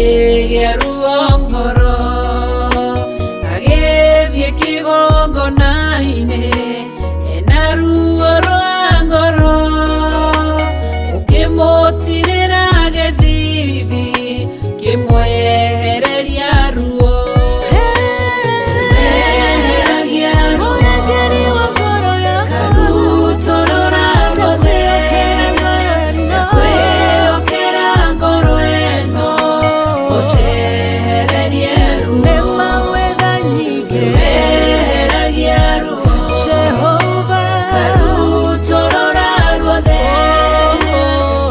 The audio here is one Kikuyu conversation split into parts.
Akĩgĩa ruo ngoro, agĩthiĩ kĩgongona-inĩ ena ruo rwa ngoro, ũkĩmũtirĩra gĩthithi kĩmwehereria ruo. Weheragia ruo, Mũrangĩri wa ngoro yakwa, karutũrũra ruothe, ndakwĩhokera ngoro ĩno, ũnjehererie ruo. Nĩ mawetha nyingĩ, Weheragia ruo, Jehova, karutũrũra ruothe,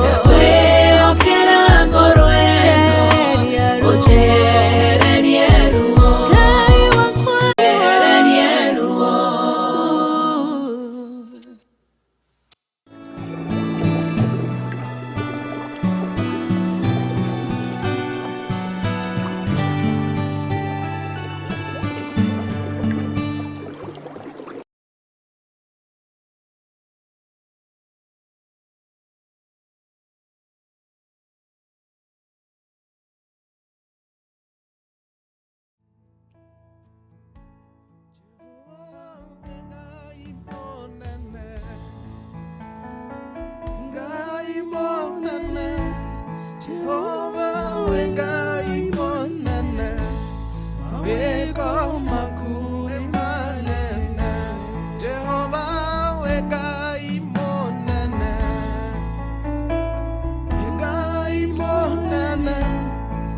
ndakwĩhokera ngoro ĩno, Njehereria ruo. ũnjehererie ruo. Ngai wakwa, Njehererie ruo.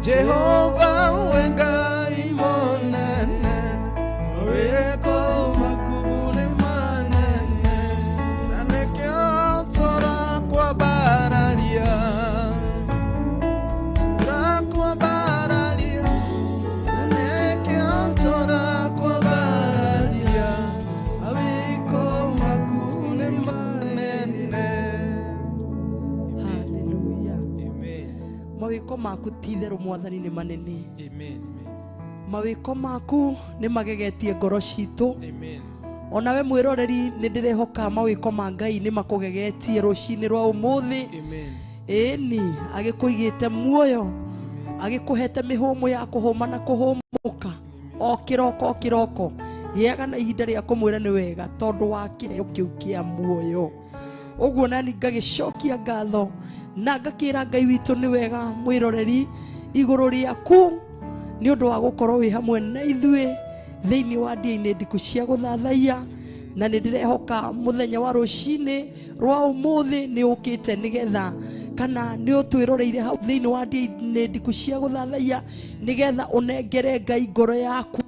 Jehovah wengai monene, weko makune manene, na nekio tũrakwambararia, tũrakwambararia, na nekio tũrakwambararia, mawĩko maku nĩ manene. Hallelujah. Amen. Mawĩko maku ti itherũ mwathani nĩ manene. Amen. Mawĩko maku nĩ magegetie ngoro citũ. Amen. Onawe mwĩroreri nĩ ndĩrehoka mawĩko ma Ngai nĩ makũgegetie rũcinĩ rwa ũmũthĩ. Amen. Ĩni agĩkũigĩte muoyo, agĩkũhete mĩhũmũ ya kũhũma na kũhũmũka o kĩroko o kĩroko. Gĩaga na ihinda rĩa kũmwĩra nĩ wega tondũ wa kĩheo kĩu kĩa muoyo. Ũguo nani ngagĩcokia ngatho na ngakĩra Ngai witũ nĩ wega mwĩroreri igũrũ rĩaku nĩ ũndũ wa gũkorwo wĩ hamwe na ithuĩ thĩinĩ wa ndia-inĩ ndiku cia gũthathaiya, na nĩ ndĩrehoka mũthenya wa rũcinĩ rwa ũmũthĩ nĩ ũkĩte nĩgetha kana nĩ ũtwĩroreire hau thĩinĩ wa ndia-inĩ ndiku cia gũthathaiya nĩgetha ũnengere Ngai ngoro yaku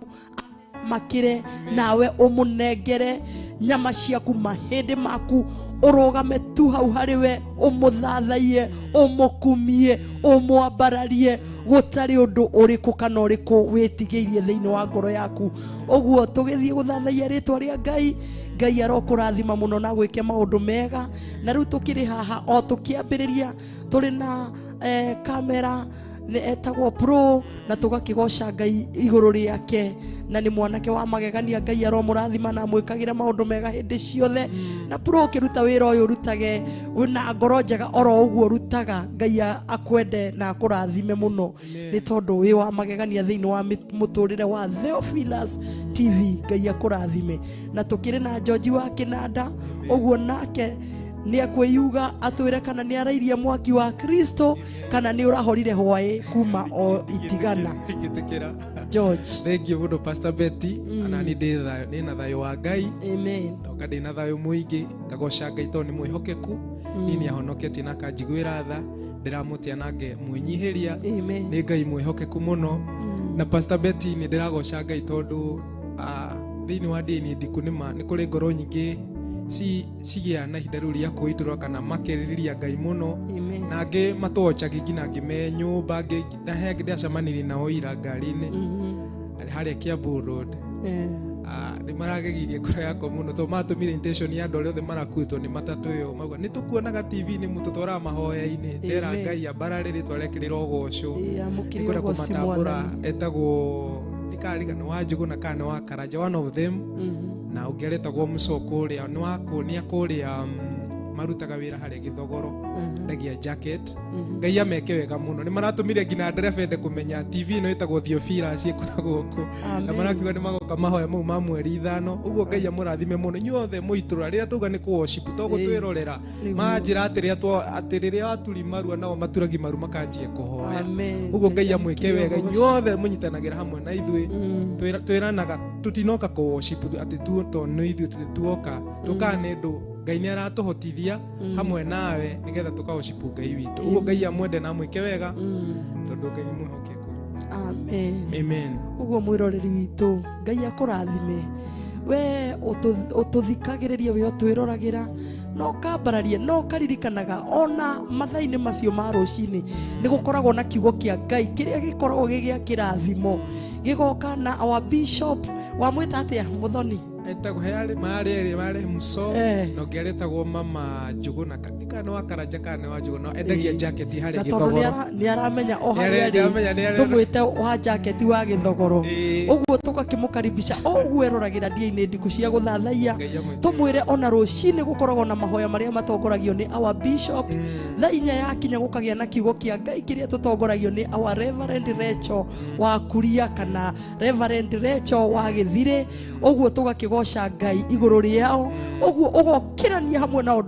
makire, nawe ũmũnengere nyama ciaku mahĩndĩ maku, ũrũgame tu hau harĩ we, ũmũthathaiye, ũmũkumie, ũmwambararie, gũtarĩ ũndũ ũrĩkũ kana ũrĩkũ wĩtigĩirie thĩinĩ wa ngoro yaku. Ũguo tũgĩthiĩ gũthathaiya rĩtwa rĩa Ngai, Ngai arokũrathima mũno na gwĩke maũndũ mega. Na rĩu tũkĩrĩ haha o tũkĩambĩrĩria tũrĩ na kamera nĩ etagwo Pro, na tũgakĩgoca Ngai igũrũ rĩake, na nĩ mwanake wa magegania. Ngai aromũrathima na amwĩkagĩra maũndũ mega hĩndĩ ciothe. Na Pro ũkĩruta wĩra ũyũ ũrutage wĩna ngoro njega oro ũguo ũrutaga, Ngai akwende na akũrathime mũno nĩ tondũ wĩ wa magegania thĩinĩ wa mũtũrĩre wa Theophilus TV. Ngai akũrathime. Na tũkĩrĩ na George wa Kĩnanda, ũguo nake nĩ akwĩyuga atwĩre kana nĩ arairie mwaki wa Kristo kana nĩ ũrahorire hwaĩ kuma o itigana. Ngĩtĩkĩra. George. Thank you mũno Pastor Betty. Ona niĩ ndĩ thayũ, ndĩ na thayũ wa Ngai. Amen. Ndoka ndĩ na thayũ mũingĩ, ngagoca Ngai tondũ nĩ mwĩhokeku. Niĩ nĩ ahonoketie na akanjiguĩra tha, ndĩramũtĩa na ngemwĩnyihĩria. Amen. Nĩ Ngai mwĩhokeku mũno. Na Pastor Betty nĩ ndĩragoca Ngai tondũ thĩinĩ wa ndini ndiku nĩ nĩ kũrĩ ngoro nyingĩ cigĩa na ihinda rĩu rĩa kwĩitũrũra kana makerĩrĩria Ngai mũno. Amen. Na angĩ matwochagi nginya angĩ me nyũmba, angĩ na he angĩ ndĩracemanirie nao ira ngari-inĩ harĩa Kiambu Road. Nĩ maragegirie ngoro yakwa mũno tondũ matũmire intention ya andũ arĩa othe marakuĩtwo nĩ matatũ ĩyo, mauga nĩ tũkuonaga TV-inĩ mũtũtwaraga mahoya-inĩ, ndera Amen. Ngai ambarare rĩtwa rĩake rĩrogocwo. Amũkĩre Nĩngwenda ũgoci kũmatambũra, Mwathani. etagwo ndikariga nĩ wa Njũgũna kana nĩ wa Karanja, one of them. Na ũngĩ aretagwo Mũcoko ũrĩa nĩ wa kũrĩa Marutaga wĩra harĩa Gĩthogoro, ndagia jacket. Ngai ameke wega mũno. Nĩ maratũmire nginya ndereba ende kũmenya TV ĩno ĩtagwo Theophilus ĩkoragwo kũ. Na marakiuga nĩ magoka mahoya mau ma mweri 5. Ũguo Ngai amũrathime mũno. Inyuothe mũitũrũra rĩrĩa tuga nĩ kũ worship to gũtwĩrorera. Manjĩra atĩ rĩrĩa waturi marua nao maturagi maru makanjie kũhoya. Ũguo Ngai amwĩke wega. Inyuothe mũnyitanagĩra hamwe na ithuĩ. Twĩranaga tũtinoka kũ worship atĩ tu to nĩ ithuĩ tuoka. Tũkaga nĩ ndũ Ngai nĩ aratũhotithia hamwe nawe nĩgetha tũka worship Ngai witũ. Ũguo Ngai amwende na amwĩke wega tondũ Ngai nĩ mwĩhokeku. Amen. Amen. Ũguo mwĩroreri witũ Ngai akũrathime. We ũtũthikagĩrĩria, we ũtwĩroragĩra na ũkambararia na ũkaririkanaga ona mathaa-inĩ macio ma rũcinĩ nĩ gũkoragwo na kiugo kĩa Ngai kĩrĩa gĩkoragwo gĩ gĩa kĩrathimo gĩgoka na our bishop wamwĩta atĩa Mũthoni? Etagwo he marĩ marĩ muso na ũngĩ aretagwo Mama Njũgũna kana wa Karanja kana wa Njũgũna endagia jacket harĩa Gĩthogoro. Na tondũ nĩ aramenya o harĩa arĩ tũmwĩte wa jacket wa Gĩthogoro. Ũguo tũgakĩmũkaribisha o ũguo eroragĩra ndia-inĩ ndiku cia gũthathaiya tũmwĩre ona rũcinĩ gũkoragwo na mahoya marĩa matongoragio nĩ our bishop. Thaa 4 yakinya gũkagĩa na kiugo kĩa Ngai kĩrĩa tũtongoragio nĩ our Reverend Rachel wa Kuria kana Reverend Rachel wa Gĩthirĩ. Ũguo tũgakĩgoca Ngai igũrũ rĩao. Ũguo ũgokĩrania hamwe nao,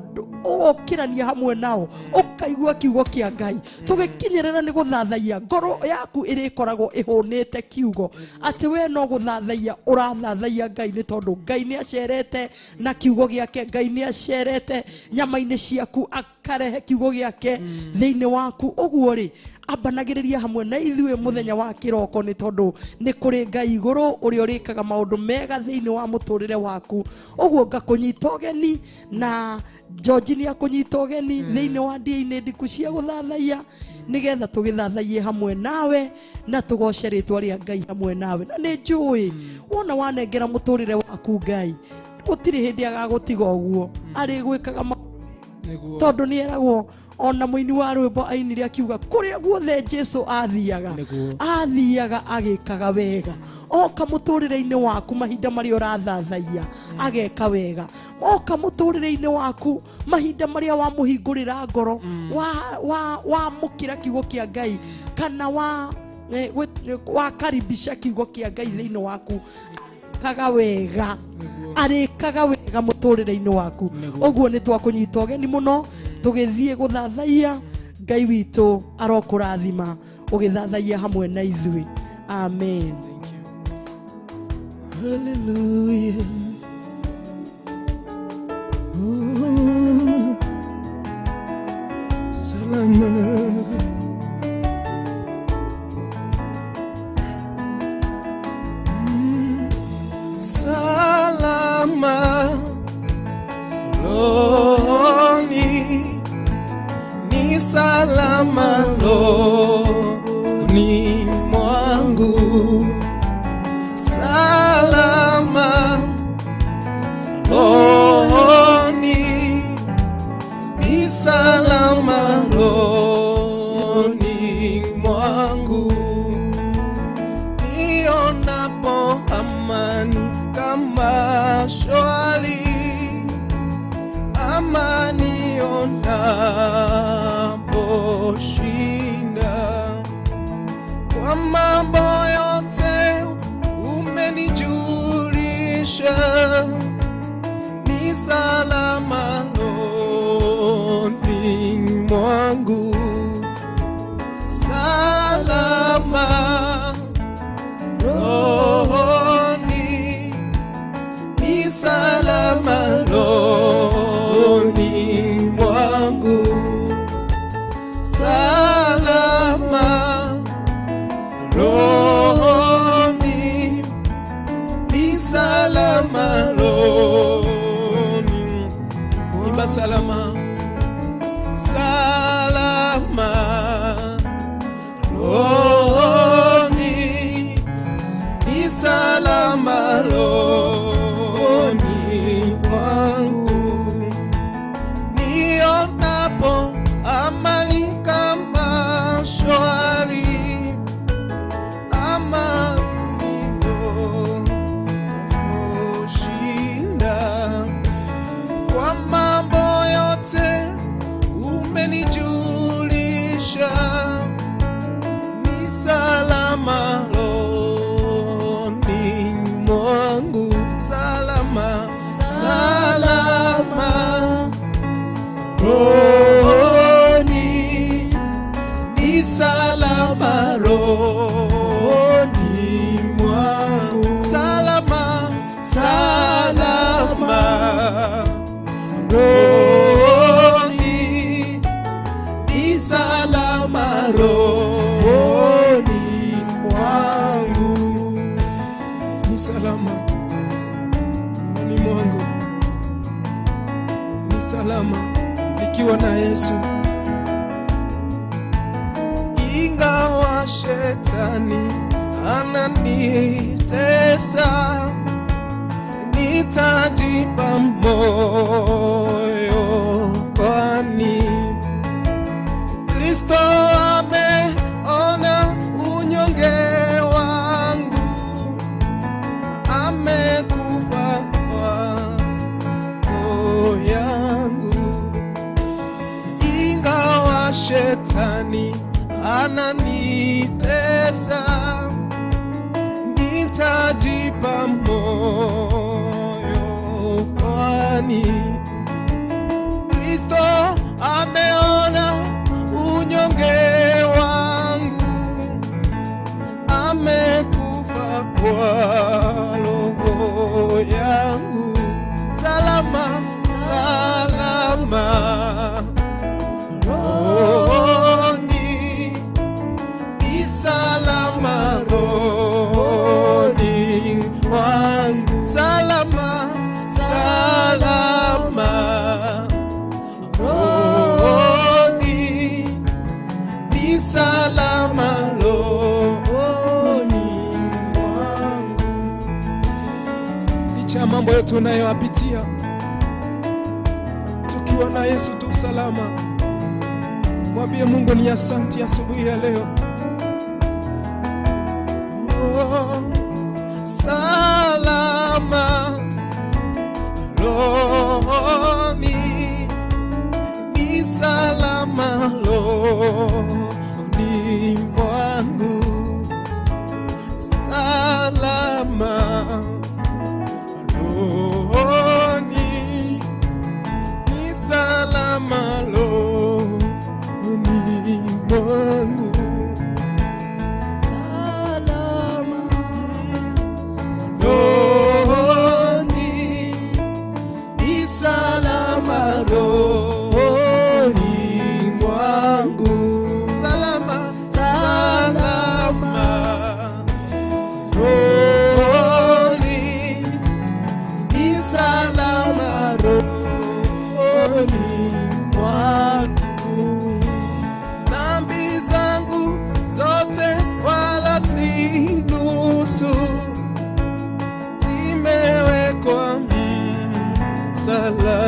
ũgokĩrania hamwe nao ũkaigua kiugo kĩa Ngai. Tũgĩkinyĩrĩra nĩ gũthathaiya ngoro yaku ĩrĩkoragwo ĩhũnĩte kiugo atĩ we no gũthathaiya ũrathathaiya Ngai nĩ tondũ Ngai nĩ acerete na kiugo gĩake, Ngai nĩ acerete nyama-inĩ ciaku akarehe kiugo gĩake thĩinĩ waku. Ũguo rĩ ambanagĩrĩria hamwe na ithuĩ mũthenya wa kĩroko nĩ tondũ nĩ kũrĩ Ngai igũrũ ũrĩa ũrĩkaga maũndũ mega thĩinĩ wa mũtũrĩre waku. Ũguo ngakũnyita ũgeni na George nĩ akũnyita ũgeni thĩinĩ wa ndia-inĩ ndiku cia gũthathaiya nĩgetha tũgĩthathaiye hamwe nawe na tũgoce rĩtwa rĩa Ngai hamwe nawe. Na nĩ njũĩ wona wanengera mũtũrĩre waku Ngai gũtirĩ hĩndĩ agagũtiga ũguo, arĩgwĩkaga tondũ nĩ eragwo ona mũini wa rwĩmbo ainire akiuga kũrĩa guothe Jesu athiaga athiaga agĩkaga wega. Oka mũtũrĩre-inĩ waku mahinda marĩa ũrathathaiya ageka wega. Oka mũtũrĩre-inĩ waku mahinda marĩa wamũhingũrĩra ngoro wamũkĩra kiugo kĩa Ngai kana wakaribisha kiugo kĩa Ngai thĩinĩ waku kaga wega, arĩkaga wega mũtũrĩre-inĩ waku. Ũguo nĩ twakũnyita ũgeni mũno tũgĩthiĩ gũthathaiya Ngai witũ arokũrathima ũgĩthathaiya hamwe na ithuĩ. Amen. Hallelujah. Oh, salama. Salama loni ni salama loni mwangu, salama loni ni salama loni mwangu, nionapo amani kama shwari, amani onaposhinda, kwa mambo yote umenijulisha, ni salama rohoni mwangu, salama rohoni ni salama rohoni mwangu, salama rohoni ni salama rohoni, imba salama, salama rohoni ni ni salama rohoni mwangu, salama, salama rohoni, ni salama rohoni mwangu, ni salama rohoni mwangu, ni salama nikiwa na Yesu. Ingawa shetani ananitesa, nitajipa moyo, kwani Kristo ameona unyonge wangu, amekufa kwa roho yangu. Ingawa shetani ananitesa, nitajipa moyo, kwani Kristo ameona unyonge wangu, amekufa kwa roho yangu. Salama, salama rohoni, ni salama rohoni mwangu, salama, salama rohoni, ni salama rohoni mwangu. Licha ya mambo yote unayoyapitia, tukiwa na Yesu tu salama. Mwambie Mungu ni asanti asubuhi ya leo. Oh, salama rohoni, ni salama rohoni mwangu, salama rohoni, ni salama rohoni mwangu, Salama rohoni, ni salama rohoni mwangu, salama, salama rohoni, ni salama rohoni mwangu. Dhambi zangu zote wala si nusu, zimewekwa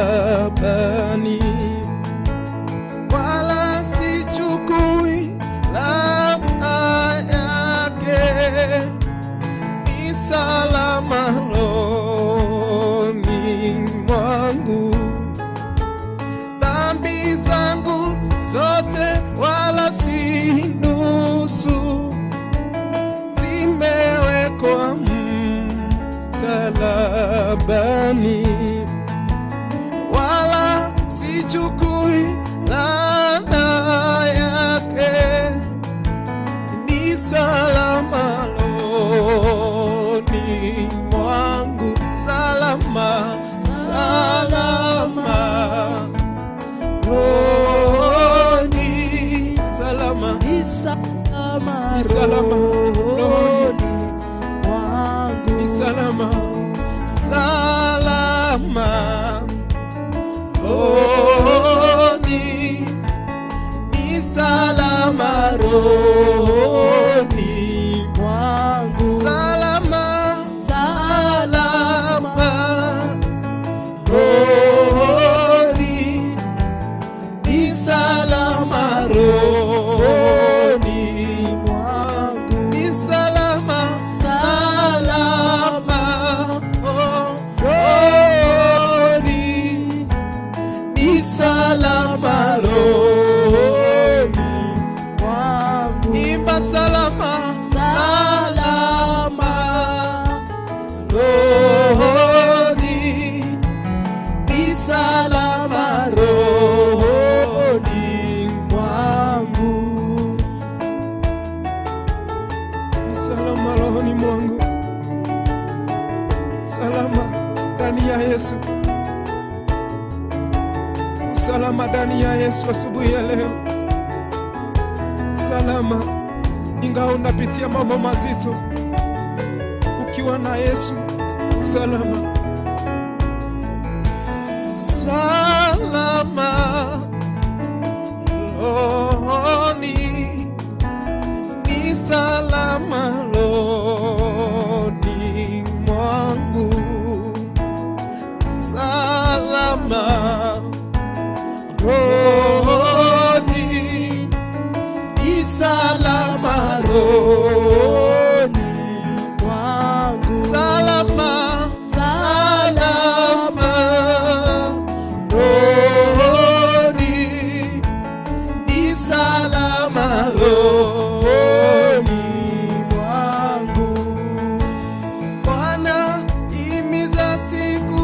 msalabani, wala sichukui laana yake, ni salama rohoni mwangu. Dhambi zangu zote wala si nusu, zimewekwa msalabani, wala sichukui laana yake, ni salama rohoni mwangu, salama, salama rohoni, salama, Ni salama Ni salama rohoni mwangu. ni salama, salama rohoni, ni salama rohoni mwangu. Salama, Salama salama rohoni, ni salama rohoni mwangu. ni salama, salama rohoni, ni salama rohoni mwangu. rohoni mwangu, salama ndani ya Yesu, usalama ndani ya Yesu asubuhi ya leo. Salama ingawa unapitia mambo mazito, ukiwa na Yesu salama. Salama rohoni, ni salama rohoni mwangu, salama rohoni, ni salama rohoni mwangu, salama, salama rohoni, ni salama rohoni mwangu. Bwana, imiza siku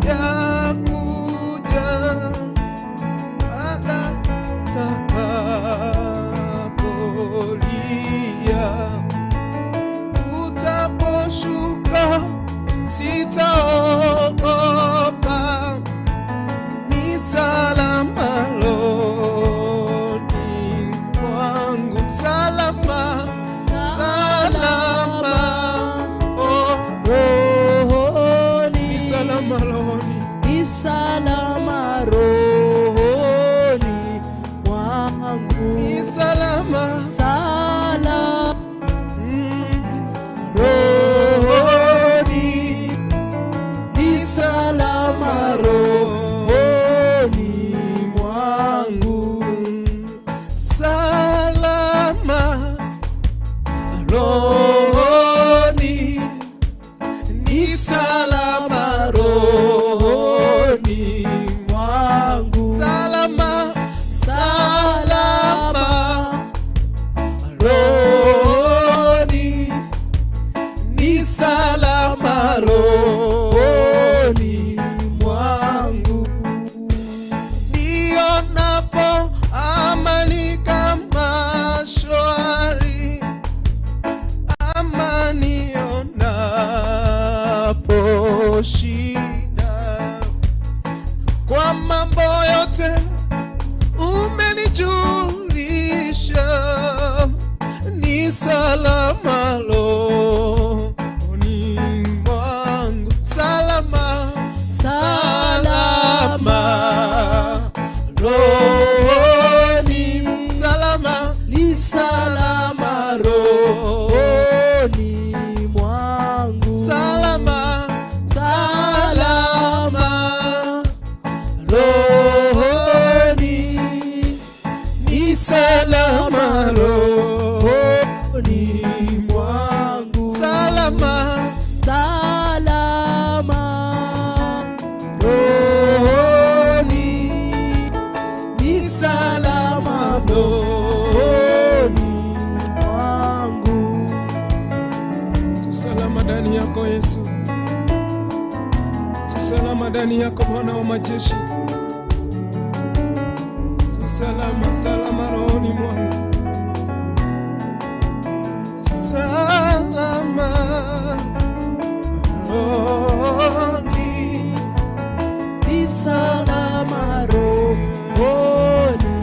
ya kuja, Bwana takapolia, utaposhuka sitaogopa, ni salama rohoni mwangu, salama, salama, oh, rohoni, ni salama rohoni, ni salama rohoni mwangu, ni salama, salama rohoni, ni salama rohoni mwangu, salama rohoni, ni salama rohoni mwangu, salama, salama rohoni, ni salama rohoni mwangu. Nionapo amani kama shwari, ama nionapo shida, kwa mambo yote umenijulisha, ni salama rohoni mwangu, salama, salama rohoni, salama, ni salama rohoni rohoni mwangu, salama, salama rohoni, ni salama rohoni mwangu, salama, salama rohoni, ni salama rohoni mwangu. Tusalama ndani yako Yesu, tusalama ndani yako Bwana wa majeshi, tusalama, salama rohoni mwangu, salama rohoni, Ni salama rohoni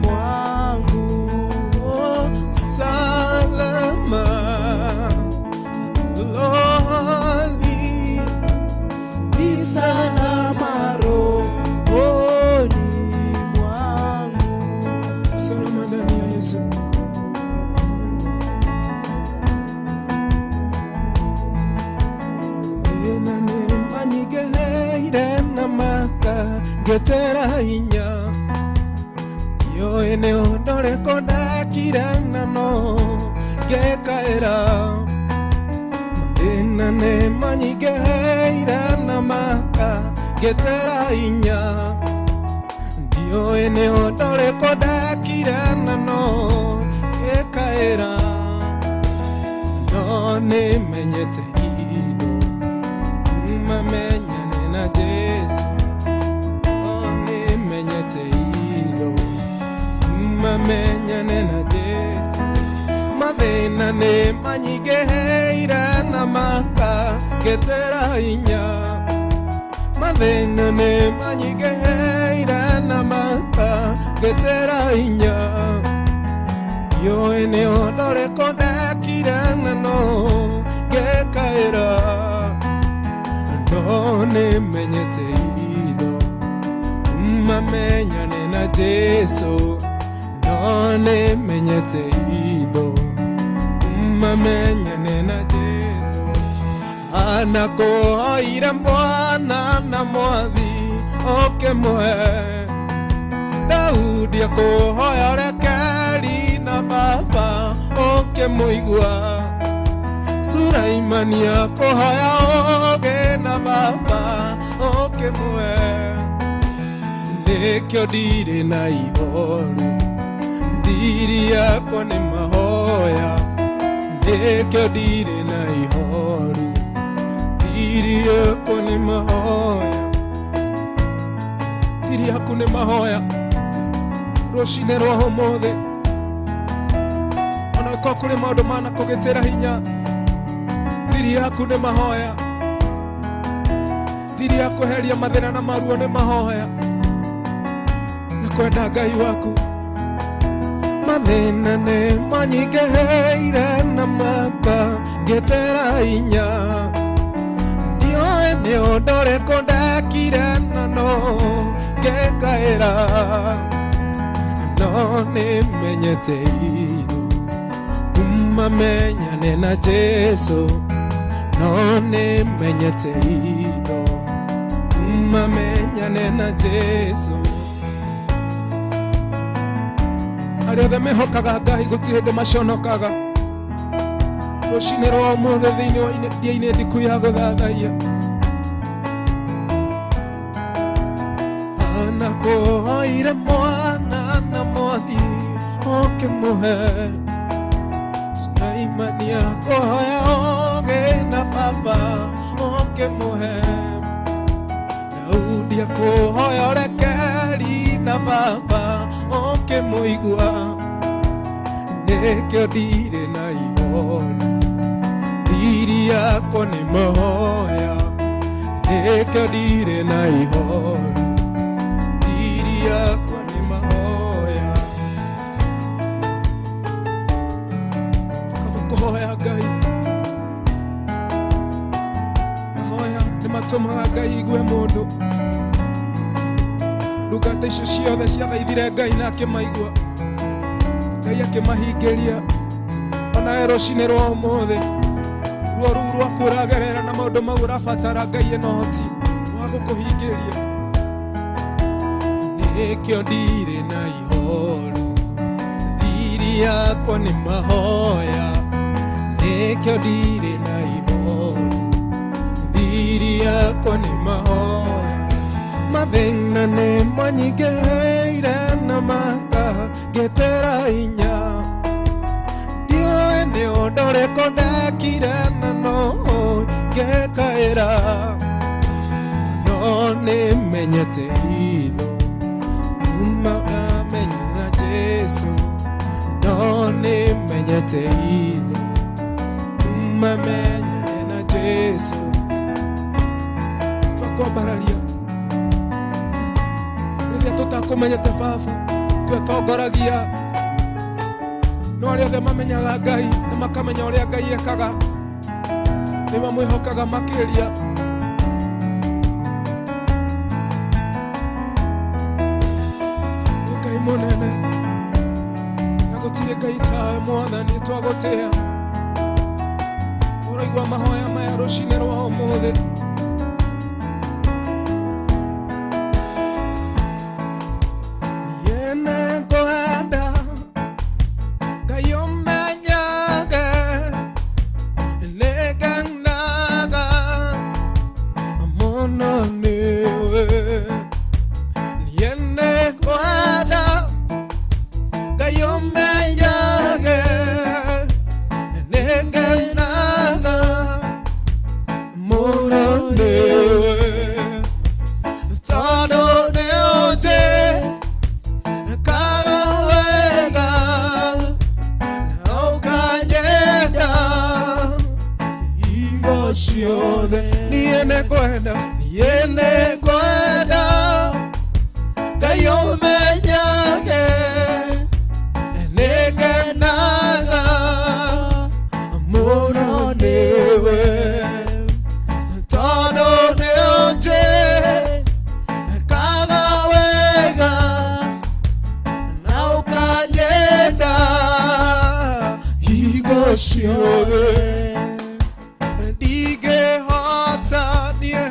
mwangu, oh, salama rohoni, ni salama rohoni mwangu. Tusalama ndani ya Yesu. Ena nemanyigeire na maka ngetera hinya, yo ene ondoreko ndakire na no ngekaĩra. Mathĩna nĩmanyigeire na maka ngetera hinya, ndiũĩ nĩ ũndũ ũrĩkũ ndekire na no ngĩkaĩra. No nĩmenyete indo mamenyane na Jesu, no nĩmenyete indo mamenyane na Jesu. Mathĩna nĩ manyingĩhĩire na makangĩtĩra hinya. Mathĩna nĩ manyingĩhĩire na makangĩtĩra hinya. Ndiũĩ nĩ ũndũ ũrĩkũ ndekire na no ngĩkaĩra. No nĩmenyete itho mamenyane na Jesu. No nĩmenyete itho mamenyane na Jesu. Anakũhoire mwana na mwathi ũkĩmũhe. Daudi akũhoya rekeri na baba ũkĩmũigua. Sulaimani akũhoya ũũgĩ na baba ũkĩmũhe. Nĩkĩo ndirĩ na ihoru, thiri yakwa nĩ mahoya. Nĩkĩo ndirĩ na ihoru, thiri yakwa nĩ mahoya. Thiri yaku nĩ mahoya. Rũcinĩ rwa ũmũthĩ ona korwo kũrĩ maũndũ manakũgĩtĩra hinya, thiri yaku nĩ mahoya. Thiri ya kweheria mathĩna na maruo nĩ mahoya. Na kwenda Ngai waku. Mathĩna nĩ manyingĩhĩire na makangĩtĩra hinya. Ndiũĩ nĩ ũndũ ũrĩkũ ndekire na no ngĩkaĩra. No nĩmenyete itho mamenyane na Jesu. No nĩmenyete itho mamenyane na Jesu. Arĩa othe mehokaga Ngai gũtirĩ hĩndĩ maconokaga. Rũcinĩ rwa ũmũthĩ thĩinĩ wa ndia-inĩ ndiku ya gũthathaiya. Anakũhoire mwana na mwathi ũkĩmũhe. Sulaimani akũhoya ũũgĩ na baba ũkĩmũhe. Daudi akũhoya ũrekeri na baba ũkĩmũigua. Nĩkĩo ndirĩ na ihoru, thiri yakwa nĩ mahoya. Nĩkĩo ndirĩ na ihoru, thiri yakwa nĩ mahoya. Kaba kũhoya Ngai. Mahoya nĩ matũmaga Ngai igue mũndũ. Ndungata icio ciothe ciathaithire Ngai na akĩmaigua. Ngai akĩmahingĩria. Ona we rũcinĩ rwa ũmũthĩ, ruo rũu rwaku ũragerera na maũndũ mau ũrabatara, Ngai ena ũhoti wa gũkũhingĩria. Nĩkĩo ndirĩ na ihoru, thiri yakwa nĩ mahoya. Nĩkĩo ndirĩ na ihoru, thiri yakwa nĩ mahoya. Mathĩna nĩ manyingĩhĩire na makangĩtĩra hinya. Ndiũĩ nĩ ũndũ ũrĩkũ ndekire na no ngĩkaĩra. No nĩmenyete itho kuma ndamenya na Jesu. No nĩmenyete itho kuma menyane na Jesu. Twakwambararia rĩrĩa tũtakũmenyete baba, twetongoragia. No arĩa othe mamenyaga Ngai na makamenya ũrĩa Ngai ekaga nĩ mamwĩhokaga makĩria. Nĩ Ngai mũnene na gũtirĩ Ngai tawe Mwathani, twagũtĩa. Ũraigua mahoya maya rũcinĩ rwa ũmũthĩ. Niĩ nĩngwenda Ngai ũmenyage, nĩngenaga mũno nĩwe. Niĩ nĩngwenda Ngai ũmenyage, nĩngenaga mũno. Niĩ nĩngwenda, niĩ nĩngwenda Ngai ũmenyage nĩngenaga mũno nĩwe tondũ nĩũnjĩkaga wega na ũkanyenda hingo ciothe ndingĩhota niĩ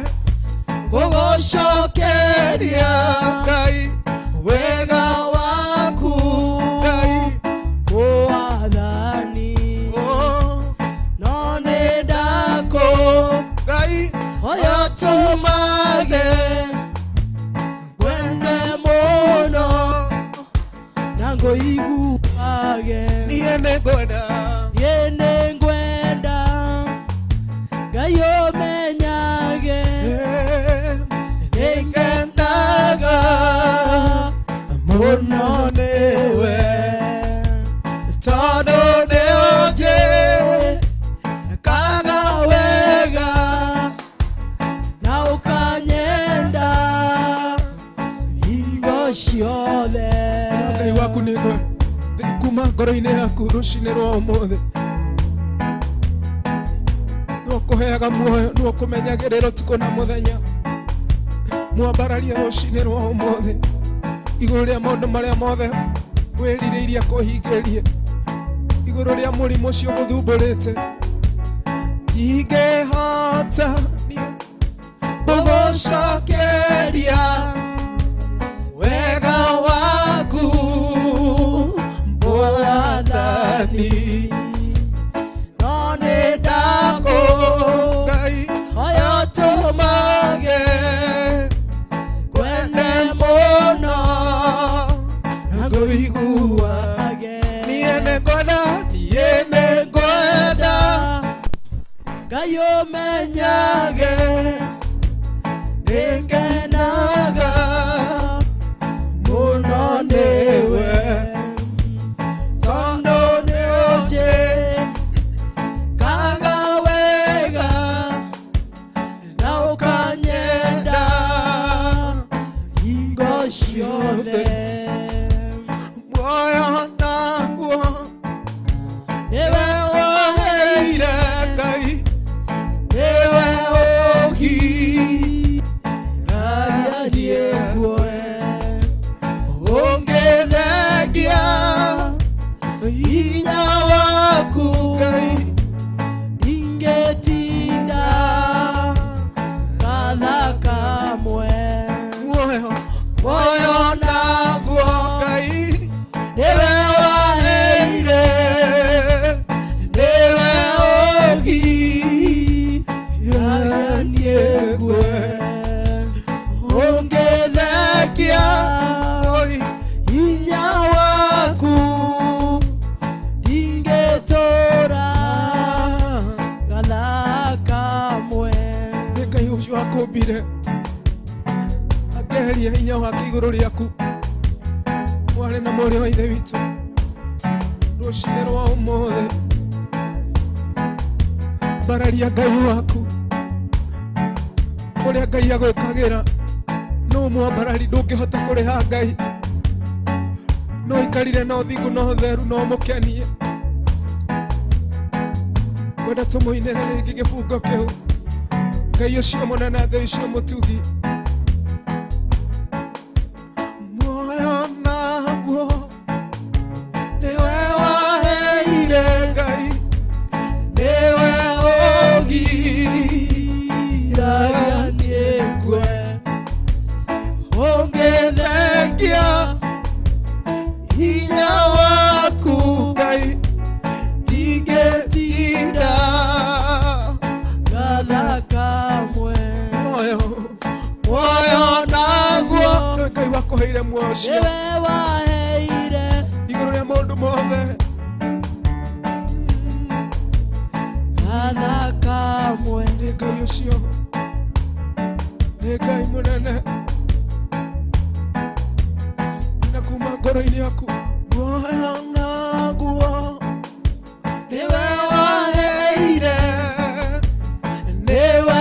gũgũcokeria Ngai wega waku Ngai Mwathani no nĩ ndakũ Ngai hoya tũmage ngwende mũno na ngũiguage niĩ nĩngwenda niĩ nĩngwenda Ngai ũmenyage nĩngenaga mũno nĩwe tondũ nĩũnjĩkaga wega na ũkanyenda hingo ciothe Ngai waku nĩngwenda kuma ngoro-inĩ yaku rũcinĩ rwa ũmũthĩ nĩwe ũkũheaga muoyo nĩwe ũkũmenyagĩrĩra ũtukũ na mũthenya mwambararie rũcinĩ rwa ũmũthĩ igũrũ rĩa maũndũ marĩa mothe wĩrirĩirie kũhingĩrie igũrũ rĩa mũrimũ ũcio ũgũthumbũrĩte ndingĩhota niĩ gũgũcokeria wega waku Mwathani no nĩ ndakũ Ngai hoya tũmage ngwende mũno na ngũiguage niĩ nĩngwenda niĩ nĩngwenda Ngai ũmenyage nĩngenaga mũno nĩwe tondũ nĩũnjĩkaga wega na ũkanyenda hingo ciothe muoyo naguo nĩwe waheire Ngai nĩwe ũgiragia ũgiragia ũngĩthengia hinya waku Ngai ndingĩtinda gatha kamwe muoyo muoyo naguo Ngai nĩwe waheire nĩwe ũgiragia ũngĩthengia oi hinya waku ndingĩtũra gatha kamwe nĩ Ngai ũcio wakũmbire akeheria hinya wake igũrũ rĩaku mwarĩ na mũrĩ wa ithe witũ rũcinĩ rwa ũmũthĩ ambararia Ngai waku ũrĩa Ngai agwĩkagĩra no mwambarari ndũngĩhota kũrĩha Ngai no ikarire na ũthingu na ũtheru no ũmũkenie ngwenda tũmũinĩre rĩngĩ gĩbungo kĩu Ngai ũcio mũnene Ngai ũcio mũtugi muoyo naguo nĩwe waheire Ngai nĩwe ũgiragia ngwe ũngĩthengia hinya waku Ngai ndingĩtinda gatha kamwe muoyo muoyo naguo nĩwe Ngai wakũheire muoyo ũcio nĩwe waheire igũrũ rĩa maũndũ mothe gatha kamwe nĩ Ngai ũcio nĩ Ngai mũnene na kuma ngoro-inĩ yaku muoyo naguo nĩwe waheire nĩwe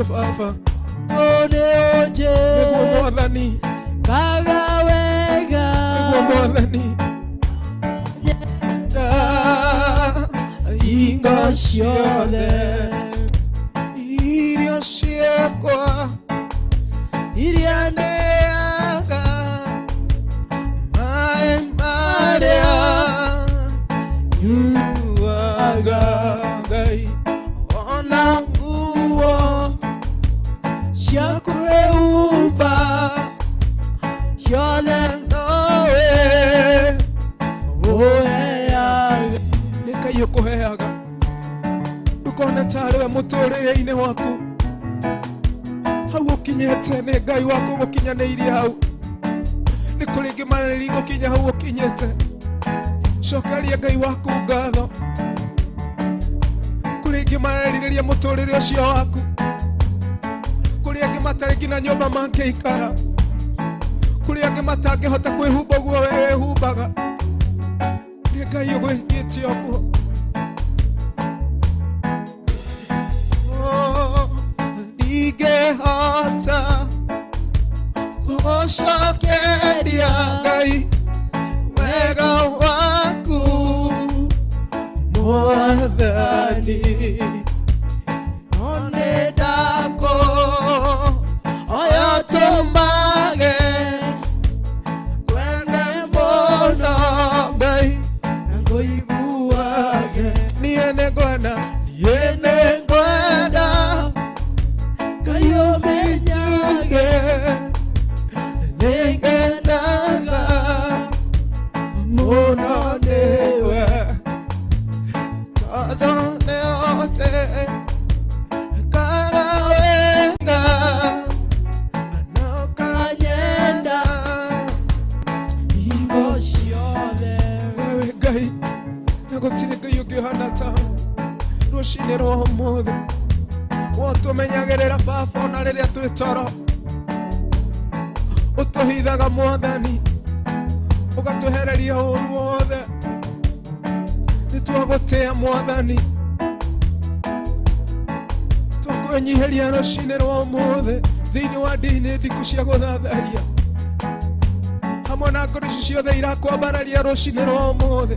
witũ baba. Nĩ ũnjĩ Nĩguo Mwathani. Kaga wega. Nĩguo Mwathani. Hingo ciothe irio ciakwa iria ndĩaga maĩ marĩa nyuaga Ngai ona nguo cia kwĩhumba ciothe nowe ũheaga. Nĩ Ngai ũkũheaga ndũkone tarĩ we mũtũrĩre-inĩ waku hau ũkinyĩte nĩ Ngai waku ũgũkinyanĩirie hau nĩ kũrĩ ingĩ marĩri gũkinya hau ũkinyĩte cokeria Ngai waku ngatho kũrĩ ingĩ marerirĩria mũtũrĩre ũcio waku kũrĩ angĩ matarĩ nginya nyũmba mangĩikara kũrĩ angĩ matangĩhota kwĩhumba ũguo we wĩhumbaga nĩ Ngai ũgwĩkĩte ũguo. Ndingĩhota gũgũcokeria Ngai wega waku Mwathani no nĩ ndakũhoya ũtũmage kwende mũno Ngai Na ngũiguage. Niĩ nĩngwenda niĩ nĩngwenda Ngai ũmenyage nĩngenaga mũno nĩwe tondũ nĩũnjĩkaga wega na ũkanyenda hingo ciothe. Wewe Ngai na gũtirĩ Ngai ũngĩ ũhana tawe rũcinĩ rwa ũmũthĩ wotũmenyagĩrĩra baba ona rĩrĩa twĩ toro ũtũhithaga Mwathani ũgatũhereria ũru wothe nĩtwagũtĩa Mwathani twakwĩnyihĩria rũcinĩ rwa ũmũthĩ thĩinĩ wa ndini ndiku cia gũthathaiya hamwe na ngoro ici ciothe irakwambararia rũcinĩ rwa ũmũthĩ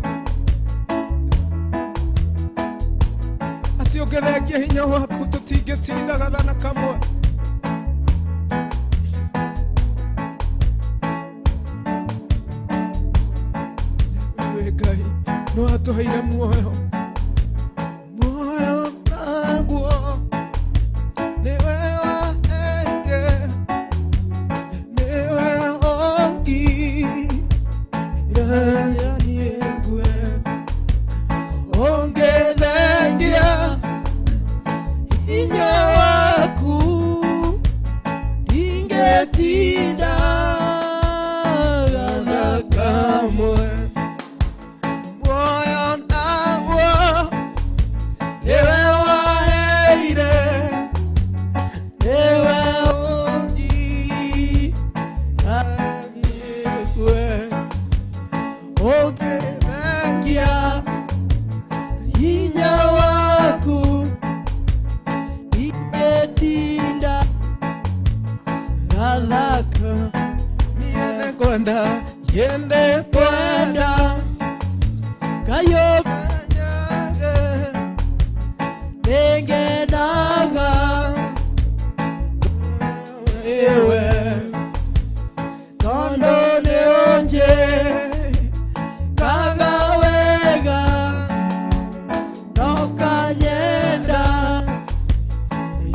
atĩ ũngĩthengia hinya waku tũtingĩtinda gathana kamwe. Wewe Ngai no atũheire muoyo muoyo naguo nĩwe waheire nĩwe ũngirania ngue ũngĩthengia Hinya waku ndingĩtinda na kamwe muoyo naguo nĩwe waheire nĩwe ũngirania ũngĩthengia hinya waku ndingĩtinda gathaka. Niĩ nĩngwenda niĩ nĩngwenda Ngai ũmenyage nĩngenaga nĩwe tondũ nĩũnjĩkaga wega na ũkanyenda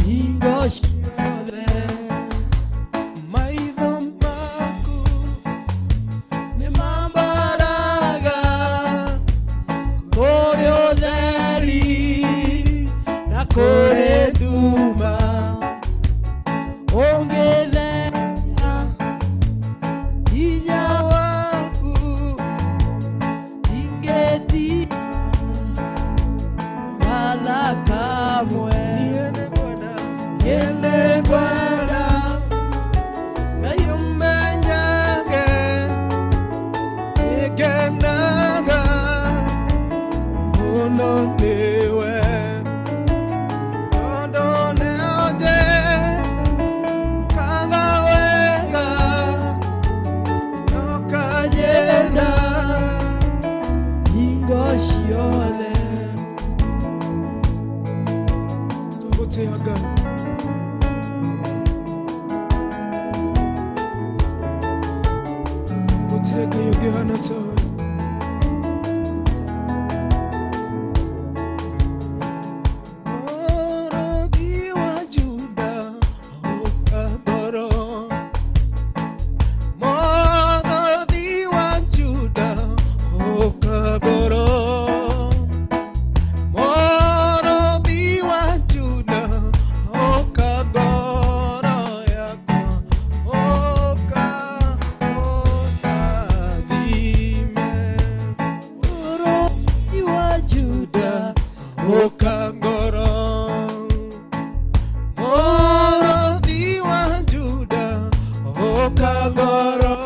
hingo ciothe. Maitho maku Nĩmambaraga kũrĩ ũtheri na kũrĩ nduma ũngĩthenya hinya waku ndingĩtinda gatha kamwe. Niĩ nĩngwenda niĩ nĩngwenda Ngai ũmenyage nĩngenaga mũno nĩwe tondũ nĩũnjĩkaga ciothe. Twagũtĩa Ngai. Gũtirĩ Ngai ũngĩhana tawe. Mũrũthi wa Juda ũka ngoro. Mũrũthi wa Juda ũka ngoro. Mũrũthi wa Juda ũka ngoro yakwa. Ũka ũndathime. Mũrũthi wa Juda Ũka ngoro. Mũrũthi wa Juda ũka ngoro.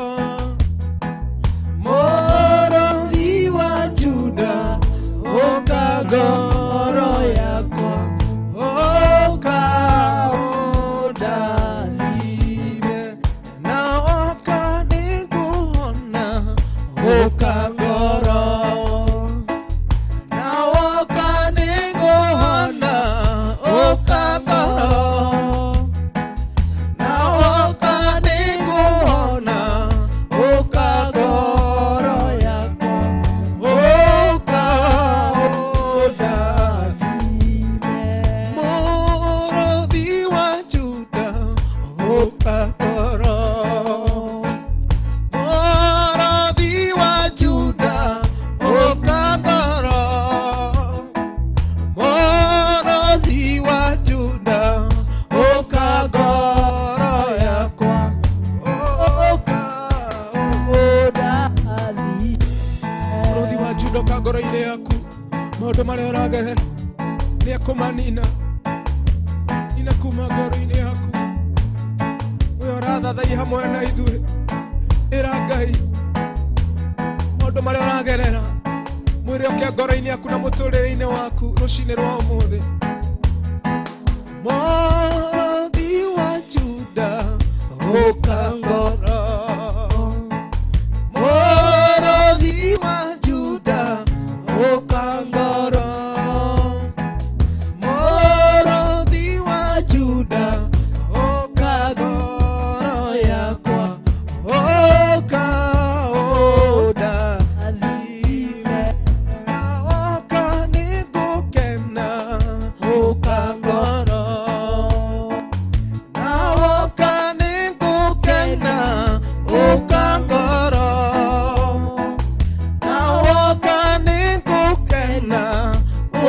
Mũrũthi wa Juda ũka ngoro yakwa. Ũka ũndathime. Na ũka nĩnguona. Ũka ngoro. Na woka nĩngũhona, ũka ngoro. Na woka nĩngũhona, ũka ngoro yakwa. Ũka ũndathime. Mũrũthi wa Juda, ũka ngoro. Mũrũthi wa Juda, ũka ngoro. Mũrũthi wa Juda, ũka ngoro yakwa. Ũka Ũndathime. Mũrũthi wa Juda, ũka ngoro-inĩ yaku. Maũndũ marĩa ũragerera nĩ ekũmanina. Nina kuma ngoro-inĩ yaku. We ũrathathaiya hamwe na ithuĩ, ĩra Ngai maũndũ marĩa ũragerera, mwĩre oke ngoro-inĩ yaku na mũtũrĩre-inĩ waku rũcinĩ rwa ũmũthĩ. Mũrũthi wa Juda ũka ngoro. Mũrũthi wa Juda ũka ngoro. Mũrũthi wa Juda ũka ngoro yakwa. Ũka ũndathime. Na woka nĩngũkena. Ũka ngoro. Na woka nĩngũkena. Ũka ngoro. Na woka nĩngũkena.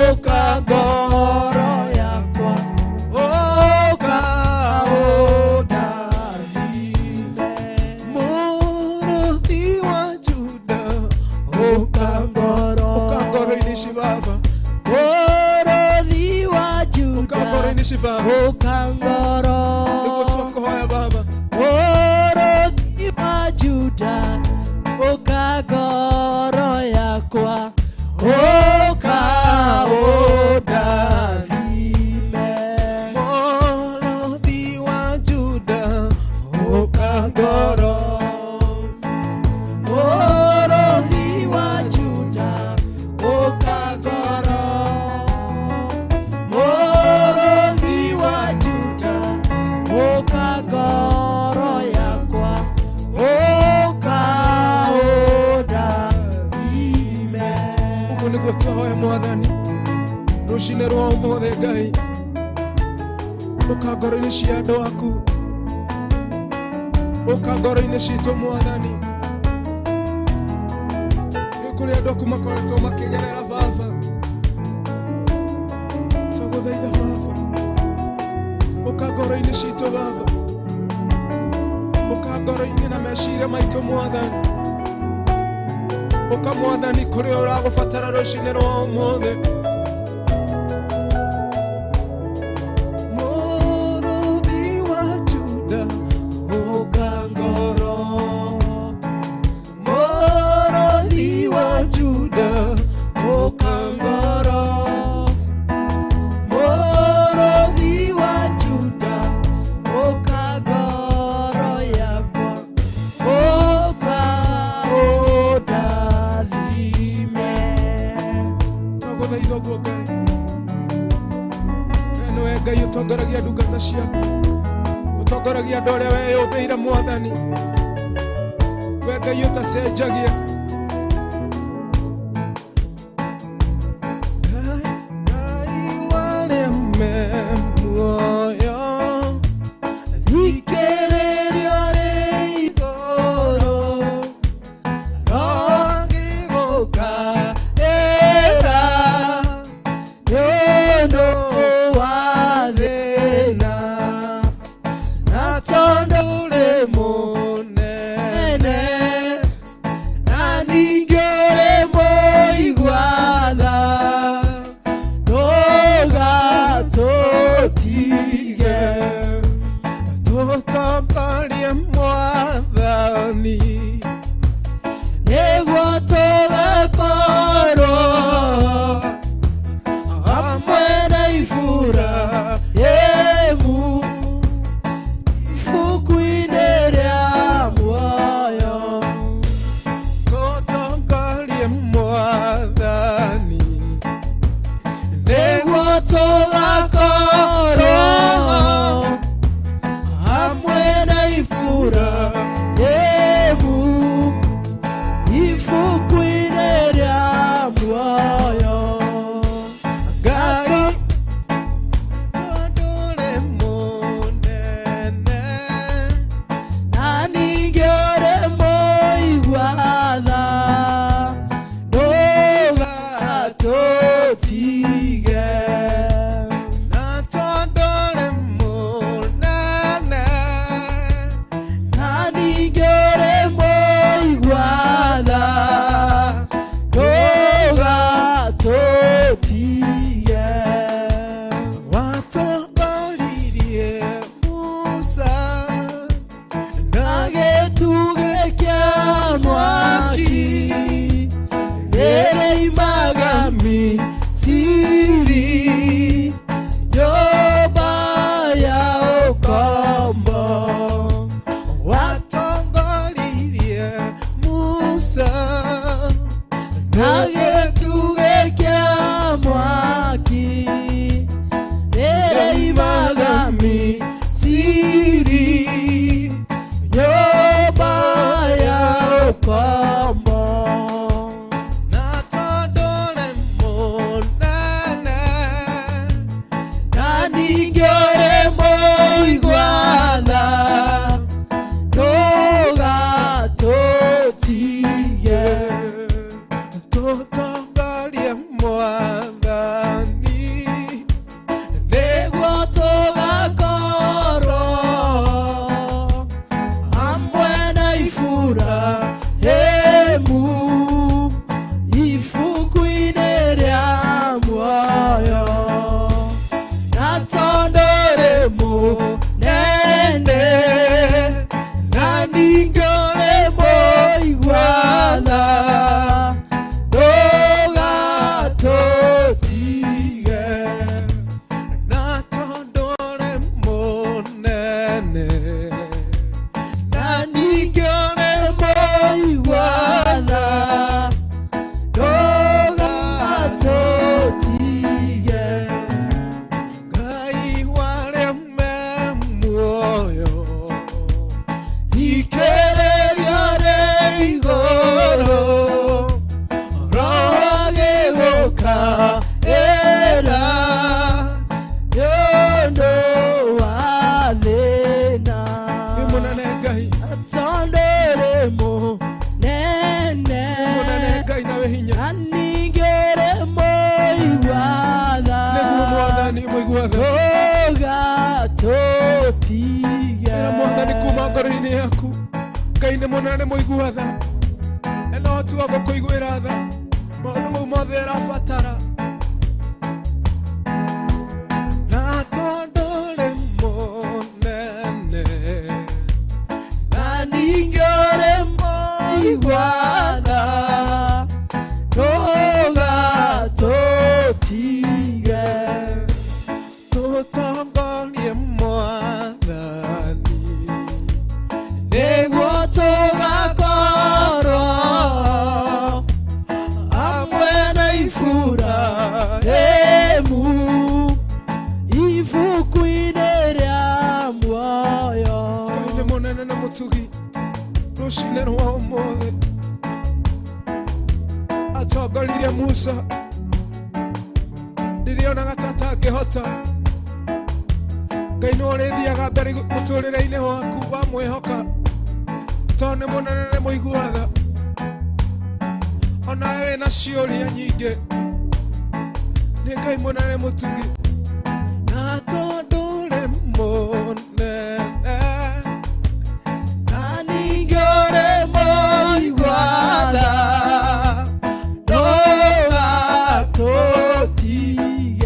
Ũka ngoro yakwa. Ũka Ũndathime. Mũrũthi wa Juda ũka ngoro. Ũka ngoro-inĩ ici Baba. Mũrũthi wa Ũka Juda ngoro-inĩ ici Baba. ũka ngoro. Nĩguo twakũhoya Baba. Mũrũthi wa Juda ũka ngoro yakwa. Ũka ũndathime. Mũrũthi wa Juda ũka ngoro. Mũrũthi wa Juda ũka ngoro. Mũrũthi wa Juda ũka ngoro yakwa. Ũka ũndathime. Ũguo nĩguo twahoya Mwathani rũcinĩ rwa ũmũthĩ Ngai. Ũka ngoro-inĩ cia andũ aku. Ũka ngoro-inĩ citũ Mwathani. Nĩ kũrĩ andũ aku makoretwo makĩgerera Baba. Twagũthaitha Baba. Ũka ngoro-inĩ citũ Baba. Ũka ngoro-inĩ na meciria maitũ Mwathani. Ũka Mwathani kũrĩa ũragũbatara rũcinĩ rwa ũmũthĩ. Mũrũthi wa Juda ũka ngoro. Mũrũthi wa Juda ũka ngoro. Mũrũthi wa Juda ũka ngoro yakwa. Ũka ũndathime. Ndagũthaitha ũguo Ngai. We nĩwe Ngai ũtongoragia ndungata ciaku, ũtongoragia andũ arĩa weyũmbĩire Mwathani. We Ngai ũtacenjagia. Ngai warĩa me muoyo, thikĩrĩria rĩ igũrũ, rogĩgũkaĩra nĩ ũndũ wa thĩna, na tondũ ũrĩ mũnene, na ningĩ ũrĩ mũigua tha, ndũgatũtige. Tũtongorie Mwathani, nĩguo tũgakorwo hamwe na Iburahĩmu ibuku-inĩ rĩa muoyo. Tũtongorie Mwathani, nĩguo tũgakorwo hamwe na Iburahĩmu ibuku-inĩ rĩa muoyo. Ngai tondũ ũrĩ mũnene, na ningĩ ũrĩ mũigua tha, ndũgatũtige. Na tondũ ũrĩ mũnene, na ningĩ ũrĩ mũigua tha, ndũgatũtige. Watongoririe Musa Na gĩtugĩ kĩa mwaki rĩrĩa imaga Misiri, nyũmba ya ũkombo. Watongoririe Musa Na gĩtugĩ kĩa mwaki rĩrĩa imaga Misiri, nyũmba ya ũkombo. Na tondũ ũrĩ mũnene, Na ningĩ ũrĩ mũigua tha, ndũgatũtige. Tũtongorie Mwathani, Nĩguo tũgakorwo hamwe na Iburahĩmu ibuku-inĩ rĩa muoyo. Na tondũ ũrĩ mũnene, na ningĩ ũrĩ mũigua tha, ndũgatũtige. Na tondũ ũrĩ mũnene, Na ningĩ ũrĩ mũigua tha, ndũgatũtige. Ngai warĩa me muoyo, Thikĩrĩria rĩ igũrũ, Roho agĩgũkaĩra nĩ ũndũ wa thĩna. Wĩ mũnene Ngai, Tondũ ũrĩ mũnene, wĩ mũnene Ngai na wĩ hinya, na ningĩ ũrĩ mũigua tha, nĩguo Mwathani mũigua tha. ndũgatũtige. Ĩra Mwathani kuma ngoro-inĩ yaku, Ngai nĩ mũnene nĩ mũigua tha, ena ũhoti wa gũkũiguĩra tha, maũndũ mau mothe ũrabatara. Na tondũ ũrĩ mũnene, Na ningĩ ũrĩ mũigua tha, ndũgatũtige. Tũtongorie Mwathani, Nĩguo tũgakorwo hamwe na Iburahĩmu Atongoririe Musa rĩrĩa onaga ta atangĩhota. Ngai no ũrĩthiaga mbere mũtũrĩre-inĩ waku wamwĩhoka, tondũ nĩ mũnene nĩ mũiguaga. Onawe wĩna ciũria nyingĩ, nĩ Ngai mũnene mũtugi. Na tondũ ũrĩ mũnene na ningĩ ũrĩ mũigua tha,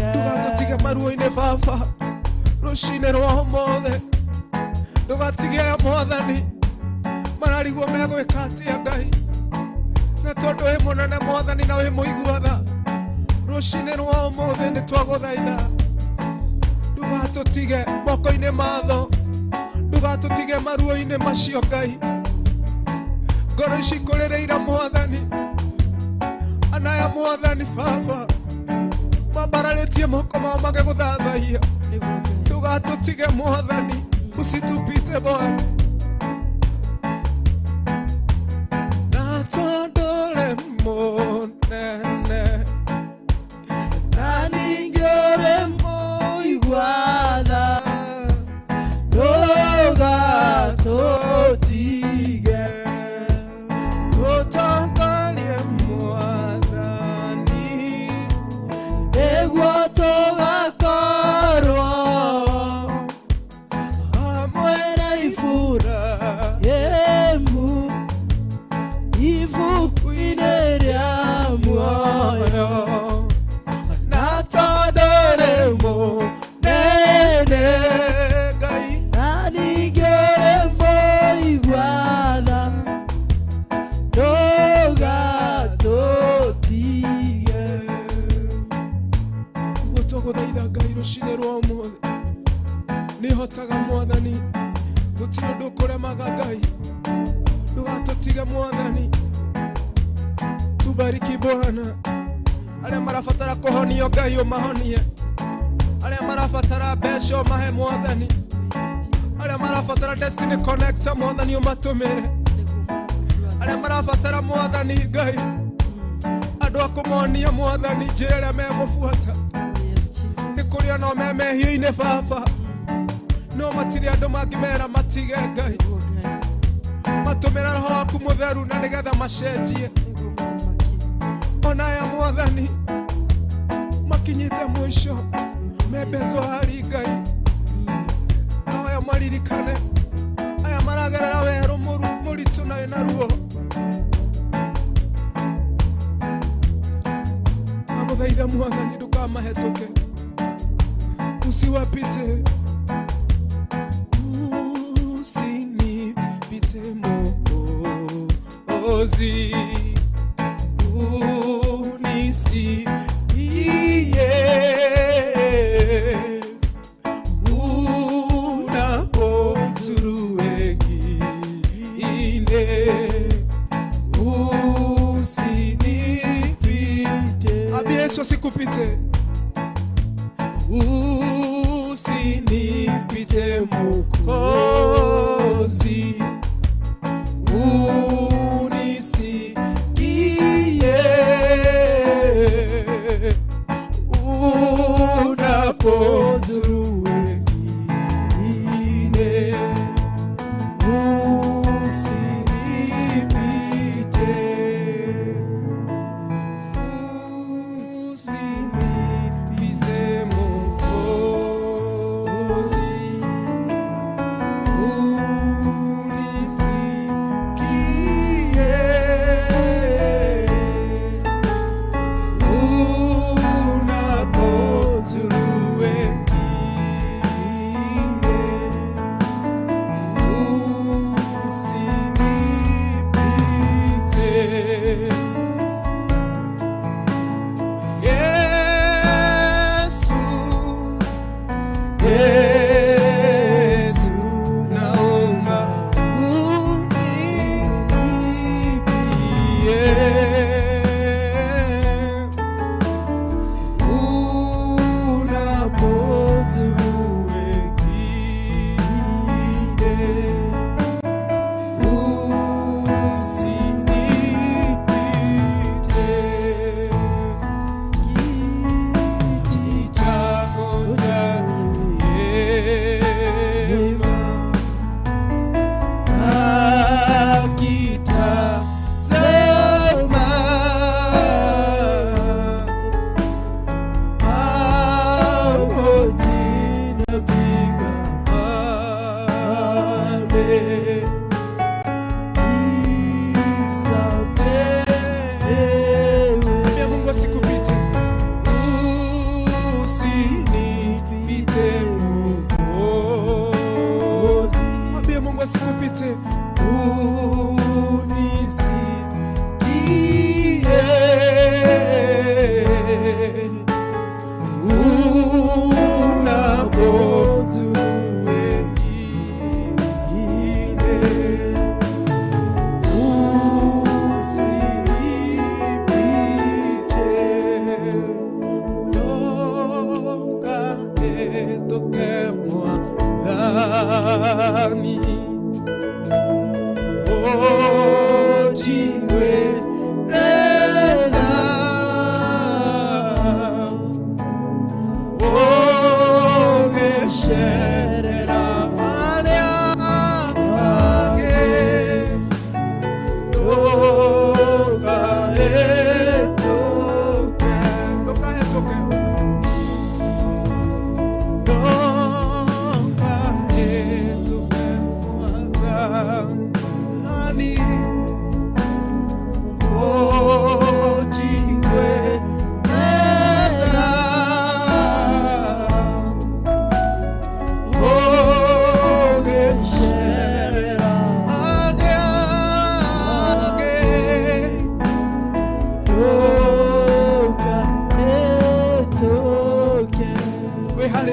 ndũgatũtige maruo-inĩ baba rũcinĩ rwa ũmũthĩ. Ndũgatige mwathani mararigwo megwĩka atĩa Ngai, na tondũ wĩ mũnene mwathani na wĩ mũigua tha, rũcinĩ rwa ũmũthĩ nĩ twagũthaitha. Ndũgatũtige moko-inĩ ma thũ, ndũgatũtige maruo-inĩ macio Ngai. Ngoro ici ikũrĩrĩire mwathani, anaya mwathani baba mambararĩtie moko mao magĩgũthathaia. Ndũgatũtige mwathani, usitupite Bwana. Na tondũ ũrĩ mũnene na ningĩ ũrĩ mũigua tha, ndũgatũtige, tũtongorie mwathani nĩguo tũgakorwo hamwe na Iburahĩmu ibuku-inĩ rĩa muoyo. Na tondũ ũrĩ mũnene Ngai na ningĩ ũrĩ mũigua tha, ndũgatũtige. Nĩguo twagũthaitha Ngai rũcinĩ rwa ũmũthĩ. Nĩhotaga mwathani, gũtirĩ ũndũ ũkũremaga Ngai. Ndũgatũtige mwathani, tubariki Bwana. Arĩa marabatara kũhonio Ngai ũmahonie, arĩa marabatara mbeca ũmahe mwathani, arĩa marabatara destiny connector mwathani ũmatũmĩre, arĩa marabatara mwathani Ngai andũ a kũmonia mwathani njĩra ĩrĩa megũbuata. Nĩ kũrĩ ona me mehia-inĩ baba, no matirĩ andũ mangĩmera matige Ngai. Matũmĩra roho waku mũtheru na nĩgetha macenjie. Ona aya mwathani makinyĩte mũico membeco hari Ngai, nao aya maririkane aya maragerera werũ mũritũ na wĩna ruo. Agũthaitha mwathani ndũkamahĩtũke, usiwapite, usinipite Mwokozi, unisikie unapozuru wengine, usinipite. Abi Yesu asikupite, usinipite Mwokozi, unisikie unapozuru wengine, usinipite, usinipite Mwokozi, unisikie.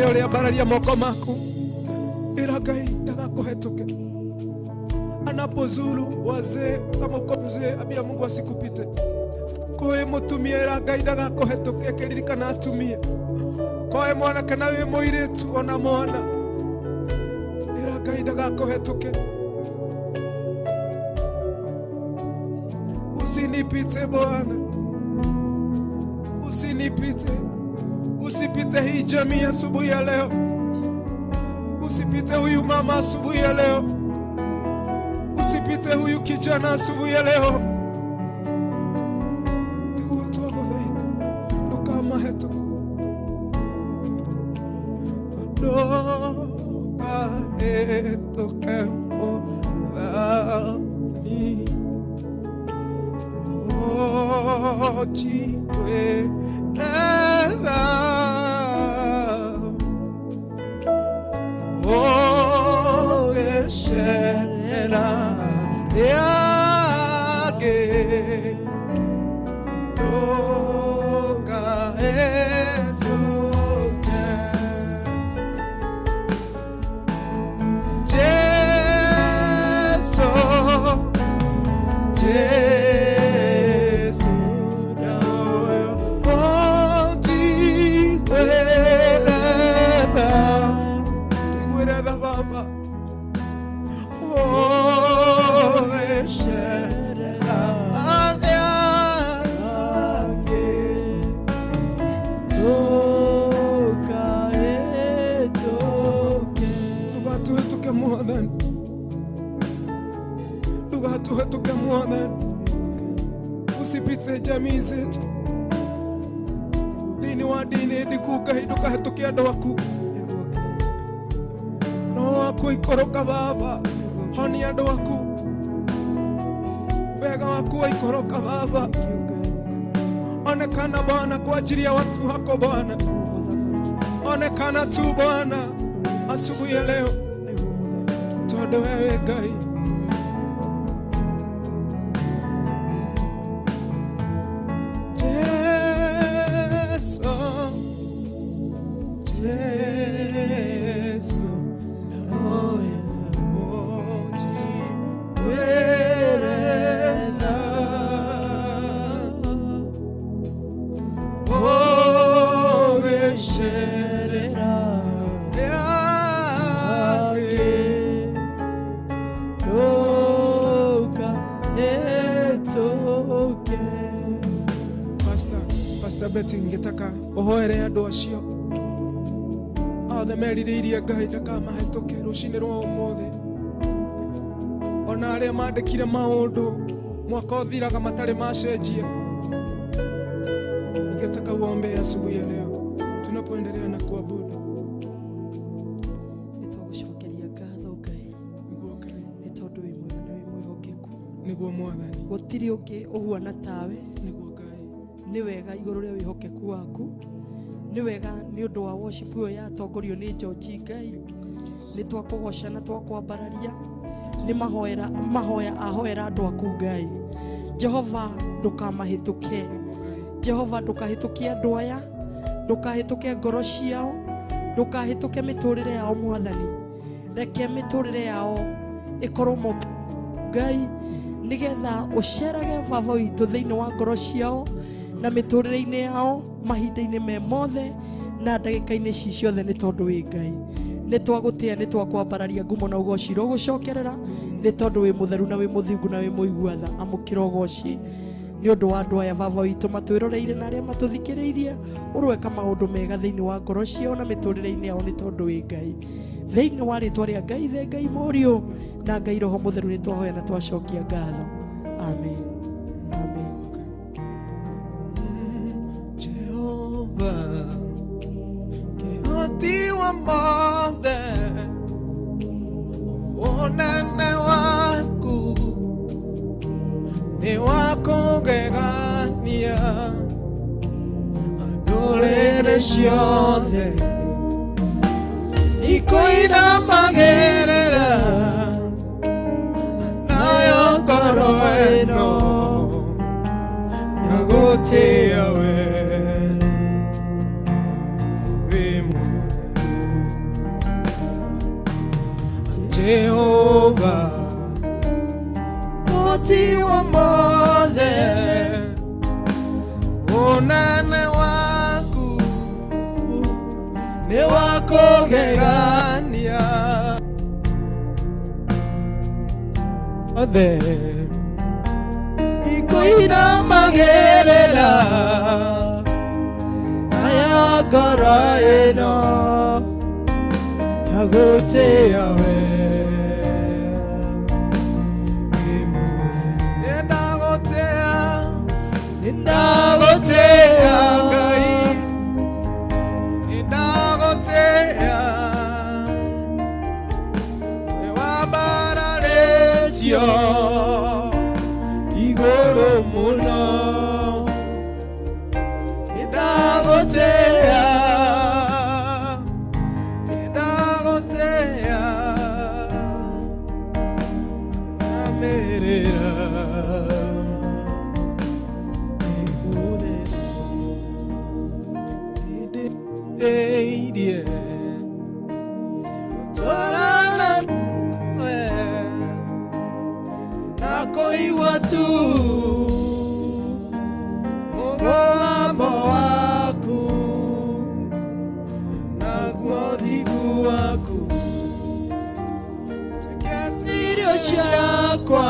Harĩa ũrĩ ambararia moko maku, ĩra Ngai ndagakũhetũke. Anapozuru wazee, kama uko mzee, ambia Mungu asikupite. Koe mutumia, ĩra Ngai ndagakũhetũke, akĩririkana atumia. Koe mwanake na wĩ mũirĩtu ona mwana, ĩra Ngai ndagakũhetũke. Usinipite Bwana, usinipite. Usipite hii jamii asubuhi ya leo. Usipite huyu mama asubuhi ya leo. Usipite huyu kijana asubuhi ya leo. Usipite jamii zetu. Dini wa dini ndikuka ndukahĩtũke andũ aku. No waku ikoroka Baba, honia andũ aku. Wega waku ikoroka Baba. Onekana Bwana kwa ajili ya watu wako Bwana. Onekana tu Bwana asubuhi ya leo. Tondũ wewe Ngai. Pastor Betty, ngetaka ũhoere andũ acio othe merirĩirie Ngai ndakamahĩtũke rũcinĩ rwa ũmũthĩ. Ona arĩa mandĩkire maũndũ mwaka ũthiraga matarĩ macenjia, ningetaka uombe asubuhi ya leo tunapoendelea na kuabudu. Nĩtwagũcokeria ngatho Ngai, nĩ tondũ wĩ mwega na wĩ mwĩhokeku. Nĩguo Mwathani, gũtirĩ ũngĩ ũhuana tawe. Nĩguo Ngai, nĩ wega igũrũ rĩa wĩhokeku waku. Nĩ wega nĩ ũndũ wa worship ĩyo yatongorio nĩ George Ngai. Nĩ twakũgoca na twakwambararia. Nĩ mahoya ahoera andũ aku Ngai. Jehova ndũkamahĩtũke. Jehova ndũkahĩtũkie andũ aya, ndũkahĩtũke ngoro ciao, ndũkahĩtũke mĩtũrĩre yao Mwathani. Reke mĩtũrĩre yao ĩkorwo moko Ngai, nĩgetha ũcerage Baba witũ thĩinĩ wa ngoro ciao na mĩtũrĩre-inĩ yao mahinda-inĩ me mothe na ndagĩka-inĩ ici ciothe, nĩ tondũ wĩ Ngai. Nĩ twagũtĩa, nĩ twakwambararia ngumo na ũgoci rũgũcokerera, nĩ tondũ wĩ mũtheru na wĩ mũthingu na wĩ mũigua tha. Amũkĩra ũgoci nĩ ũndũ wa andũ aya Baba witũ matwĩroreire na arĩa matũthikĩrĩirie. Ũroeka maũndũ mega thĩinĩ wa ngoro ciao na mĩtũrĩre-inĩ yao, nĩ tondũ wĩ Ngai. Thĩinĩ wa rĩtwa rĩa Ngai Ithe, Ngai Mũriũ na Ngai Roho Mũtheru, nĩ twahoya na twacokia ngatho. Amen. Amen. Jehovah, kĩhoti wa mothe, ũnene waku nĩ wa kũgegania, ndũrĩrĩ ciothe ikũinamagĩrĩra, nayo ngoro ĩno yagũtĩĩa we. Wĩ mũtheru. Unene waku nĩ wa kũgegania othe ikuinamagĩrĩra nayo ngoro ĩno yagũtĩĩa we. Nĩndagũtĩĩa Ngai, nĩndagũtĩĩa we wambararĩtio igũrũ mũno. Nĩndagũtĩĩa, nĩndagũtĩĩa namĩrĩra. Twarana we na kũigua tu mũgambo waku naguo thingu waku tuĩke irio ciakwa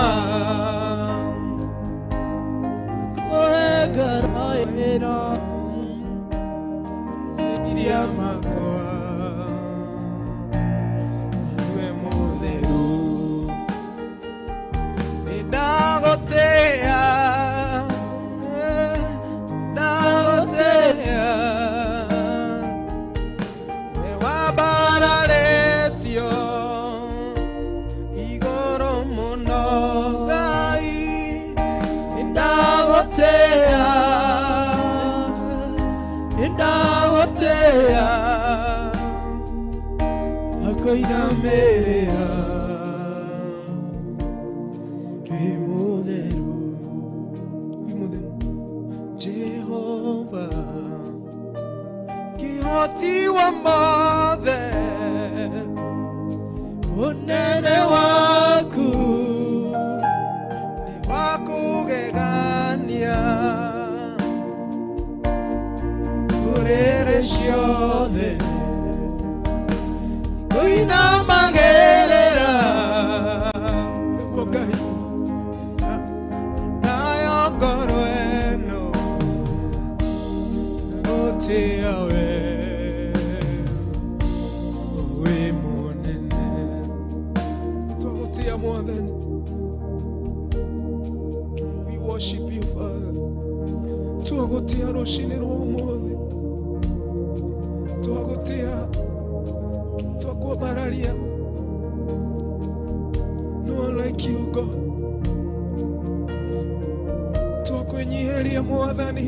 kũhe ngoro ĩno iria makwa. We mũtheru nĩndagũtĩĩa, ndagũtĩĩa we wambararĩtio igũrũ mũno Ngai. Nĩndagũtĩĩa, nĩndagũtĩĩa akoinamĩrĩra wĩ mũtheru, wĩ mũtheru Jehova kĩhoti wa mothe ũnene waku nĩ wa kũgegania ndũrĩrĩ ciothe ikuinamagĩrĩra nĩguo Ngai nayo ngoro ĩno gũtĩĩa we wĩ mũnene. Twagũtĩĩa Mwathani. We worship you, Father. Twagũtĩĩa rũcinĩ rwa ũmũthĩ, twagũtĩĩa, twakwambararia. No one like you, God. Twakwĩnyiheria Mwathani,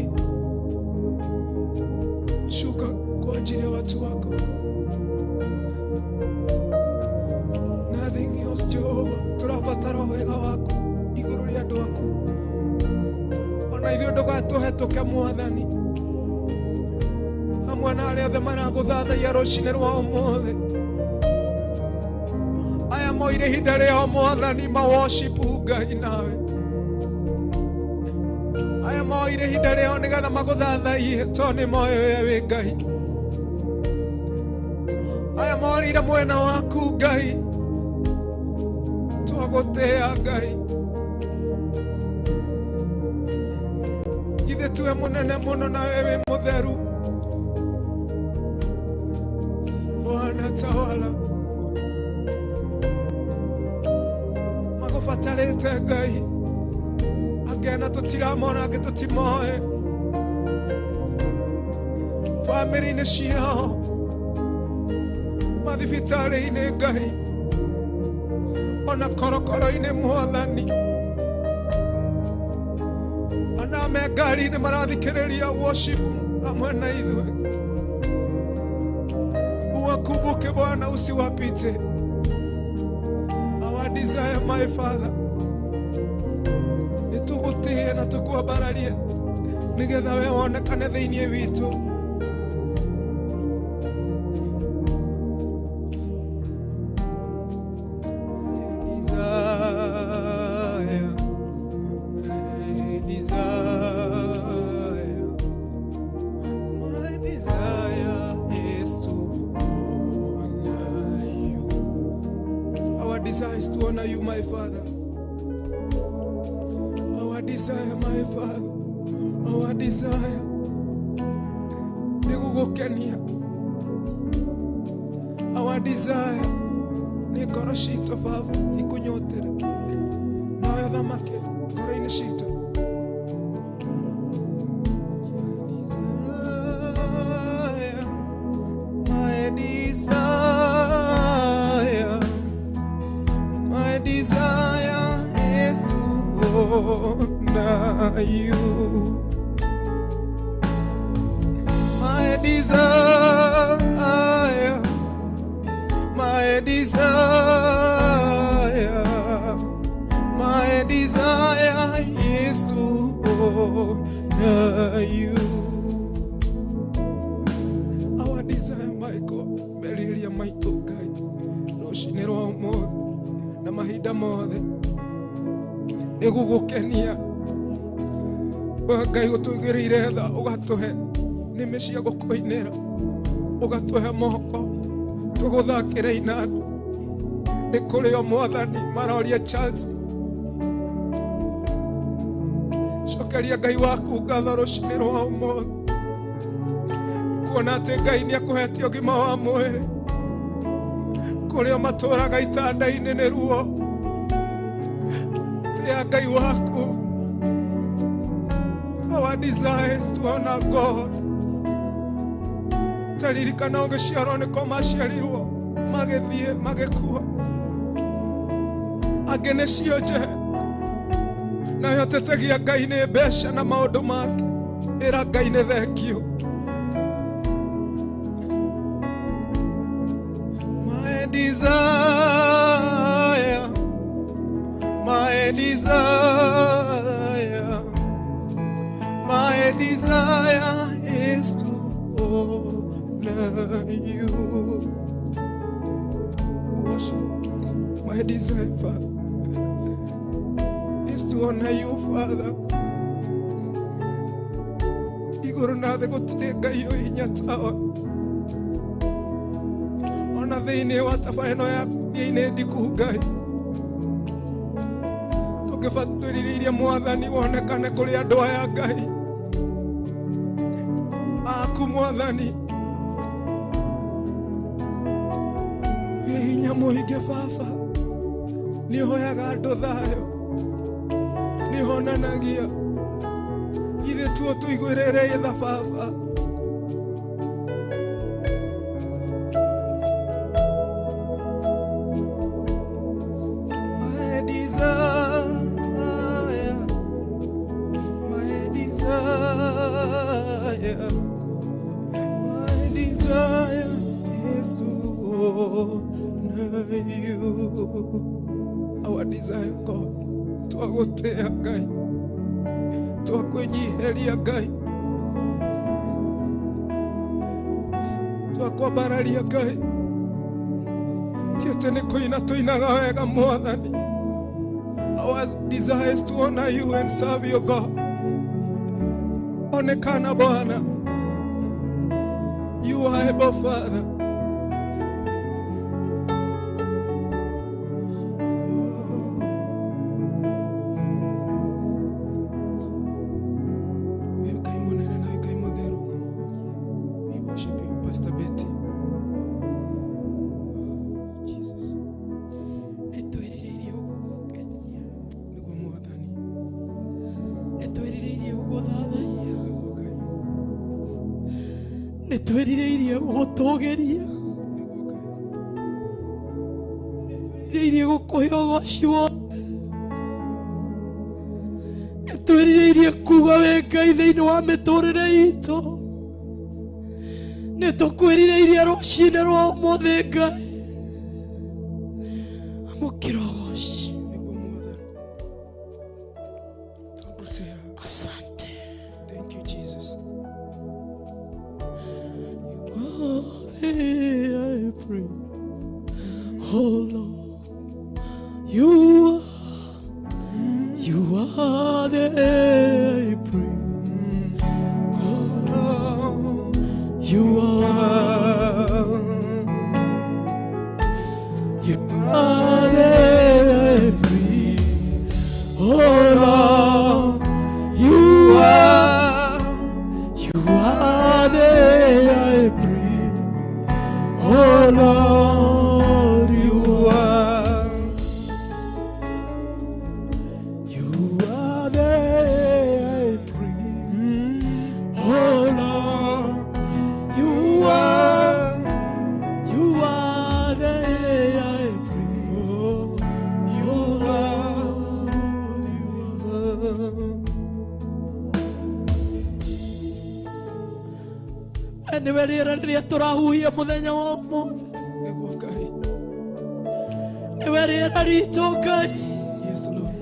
shuka kwa ajili ya watu wako. Nothing else, Jehova. Tũrabatara wega waku igũrũ rĩa andũ aku. Ona ithuĩ ndũgatũhetũke Mwathani, hamwe na arĩa othe maragũthathaiya rũcinĩ rwa ũmũthĩ. Aya moire ihinda rĩao Mwathani ma worship Ngai nawe. Aya moire ihinda rĩao nĩgetha magũthathaiye tondũ nĩ moĩ we wĩ Ngai. Aya morĩire mwena waku Ngai, twagũtĩĩa Ngai. Ithe tuwe mũnene mũno nawe wĩ mũtheru. Bwana tawala, magũbatarĩte Ngai, angĩ na tũtiramona, angĩ tũtimoĩ. Bamĩrĩ-inĩ ciao, mathibitarĩ-inĩ Ngai, ona korokoro-inĩ Mwathani, ona me ngari-inĩ marathikĩrĩria worship hamwe na ithuĩ. Uwakumbuke Bwana, usiwapite. Our desire, my Father, nĩtũgũtĩĩe na tũkwambararie nĩgetha we wonekane thĩinĩ witũ. Desire, I desire you, my Father. Our desire, my Father, our desire nĩ gũgũkenia. Our desire nĩ ngoro citũ Baba ikũnyotere, nawe ũthamake ngoro-inĩ citũ. My desire, my desire is to honor you. My desire, my desire, my desire is to honor you. Our desire, my God, meriria maitũ Ngai, rũcinĩ rwa ũmũthĩ na mahinda mothe nĩ gũgũkenia. We Ngai ũtũigĩrĩire tha, ũgatũhe nĩmĩ cia gũkũinĩra, ũgatũhe moko tũgũthakĩre inanda. Nĩ kũrĩ o Mwathani maroria chance. Cokeria Ngai waku ngatho rũcinĩ rwa ũmũthĩ, kuona atĩ Ngai nĩ akũhete ũgima wa mwĩrĩ. Kũrĩ o matũraga itanda-inĩ nĩ ruo, tĩa Ngai waku. Our desire is to honor God. Taririkana ũgĩciarwo nĩko maciarirwo, magĩthiĩ magĩkua, angĩ nĩ cionje. Nayo tetagia Ngai nĩ mbeca na maũndũ make, ĩra Ngai nĩ thengio. My desire, my desire, my desire is to honor you. Worship. My desire, Father, is to honor you, Father. Igũrũ na thĩ gũtirĩ Ngai ũrĩ hinya tawe. Ona thĩinĩ wa tabarĩra ĩno yaku inĩ ndiku Ngai, tũngĩbatũrĩrĩirie Mwathani wonekane kũrĩ andũ aya Ngai aku Mwathani. Wĩ hinya mũingĩ Baba, nĩũhoyaga andũ thayũ, nĩũhonanagia. Ithuĩ tuo tũiguĩrĩre tha Baba. My desire, my desire, my desire is to honor you. Our desire, God, twagũtĩa Ngai, twakwĩnyiheria Ngai, twakwambararia Ngai. Ti atĩ nĩ kũina tũinaga wega Mwathani. Our desire is to honor you and serve you, God. Onekana Bwana. You are able, Father. We Ngai mũnene na Ngai mũtheru. We worship you, Pastor Betty. Jesus. Nĩ twĩrirĩirie gũgũkenia, Nĩguo Mwathani. nĩ twĩrirĩirie gũgũthathaiya, Nĩguo Ngai. nĩ twĩrirĩirie gũgũtũgĩria, Nĩguo Ngai. twĩrirĩirie gũkũhe ũgoci wothe, nĩ twĩrirĩirie kuga wĩ Ngai thĩinĩ wa mĩtũrĩre itũ. Nĩ tũkwĩrirĩirie rũcinĩ rwa ũmũthĩ Ngai, amũkĩra ũgoci. Nĩguo Mwathani. Twagũtĩa. Asante. Thank you, Jesus. Oh, I pray. Oh Lord, you are the I pray. Oh Lord, You are, you are the Nĩwe rĩera rĩrĩa tũrahuhia mũthenya wa ũmũthĩ. Nĩguo Ngai. Nĩwe rĩera ritũ Ngai. Yes, Lord.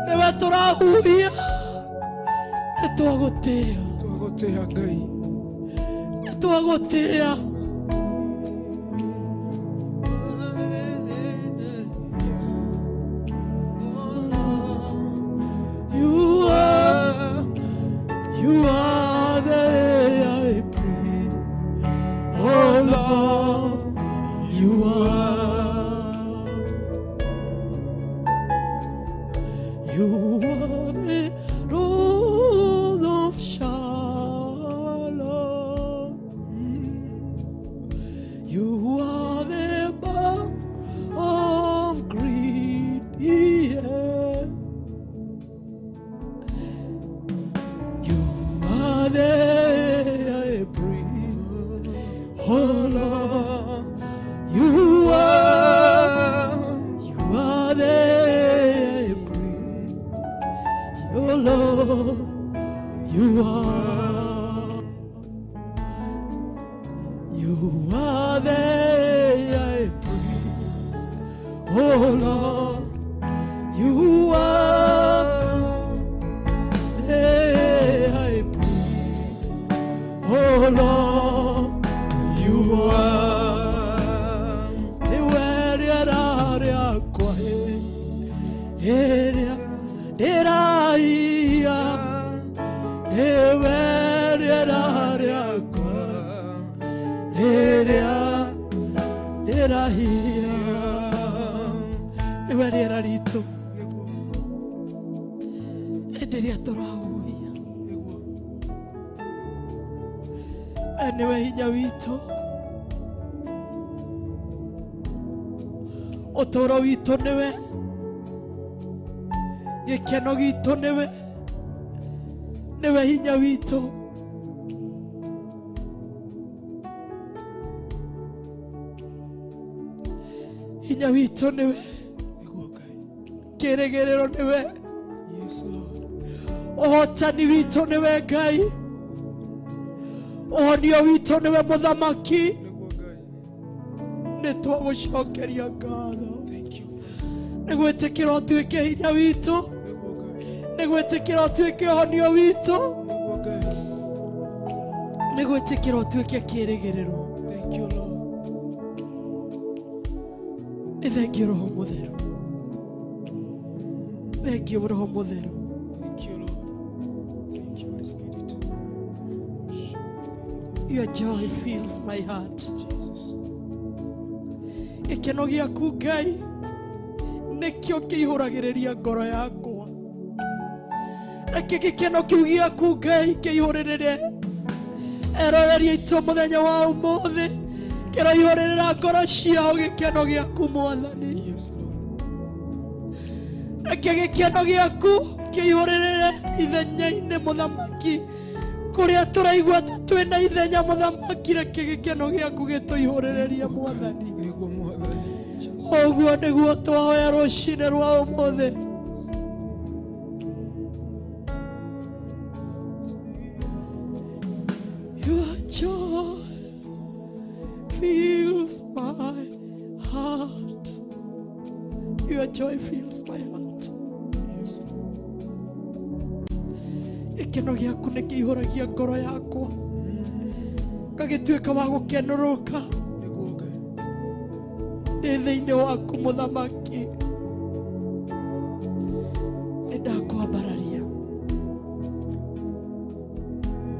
Nĩwe tũrahuhia. Nĩtwagũtĩĩa. Twagũtĩĩa Ngai. Nĩtwagũtĩĩa. You are the air I breathe. Oh Lord, you are. You are the rose of Sharon. You are the balm of Gilead. You are the air I breathe. Oh Lord, you are the air I breathe. Oh Lord, you are. You are the air I breathe. Oh Lord, you are the air I breathe. Oh Lord, you are. Nĩwe rĩera rĩakwa, rĩrĩa ndĩraia. Nĩwe rĩera rĩakwa, rĩrĩa ndĩraia. Nĩwe rĩera ritũ hĩndĩ ĩrĩa tũrahuhia. Nĩguo. Nĩwe hinya witũ, ũtũũro witũ nĩwe, gĩkeno gitũ nĩwe, nĩwe hinya witũ. Hinya witũ nĩwe, Nĩguo Ngai. kĩrĩgĩrĩro nĩwe, Yes, Lord. ũhotani witũ nĩwe Ngai, ũhonio witũ nĩwe mũthamaki. Nĩguo Ngai. Nĩtwagũcokeria ngatho. Thank you. Nĩ gwĩtĩkĩra ũtuĩke hinya witũ, Nĩguo Ngai. nĩ gwĩtĩkĩra ũtuĩke ũhonio witũ, Nĩguo Ngai. nĩ gwĩtĩkĩra ũtuĩke kĩrĩgĩrĩro. Thank you, Lord. Nĩ thengio Roho Mũtheru, thengio Roho Mũtheru. Thank you, Lord. Thank you, Holy Spirit. Your joy fills my heart. Jesus. Gĩkeno gĩaku Ngai nĩkĩo kĩihũragĩrĩria ngoro yakwa. Reke gĩkeno kĩu gĩaku Ngai kĩihũrĩrĩre eroreri aitũ mũthenya wa ũmũthĩ, kĩroihũrĩrĩra ngoro ciao gĩkeno gĩaku Mwathani. Yes, Lord. Reke gĩkeno gĩaku kĩihũrĩrĩre ithenya-inĩ mũthamaki, kũrĩa tũraigua ta twĩna ithenya mũthamaki, reke gĩkeno gĩaku gĩtũihũrĩrĩrie Mwathani. Nĩguo Mwathani. Jesus. Ũguo nĩguo twahoya rũcinĩ rwa ũmũthĩ. Your joy fills my heart. Your joy fills my heart. Yes, Lord. Gĩkeno gĩaku nĩkĩihũragia ngoro yakwa, ngagĩtuĩka wa gũkenũrũka Nĩguo Ngai. ndĩ thĩinĩ waku mũthamaki. Nĩndakwambararia,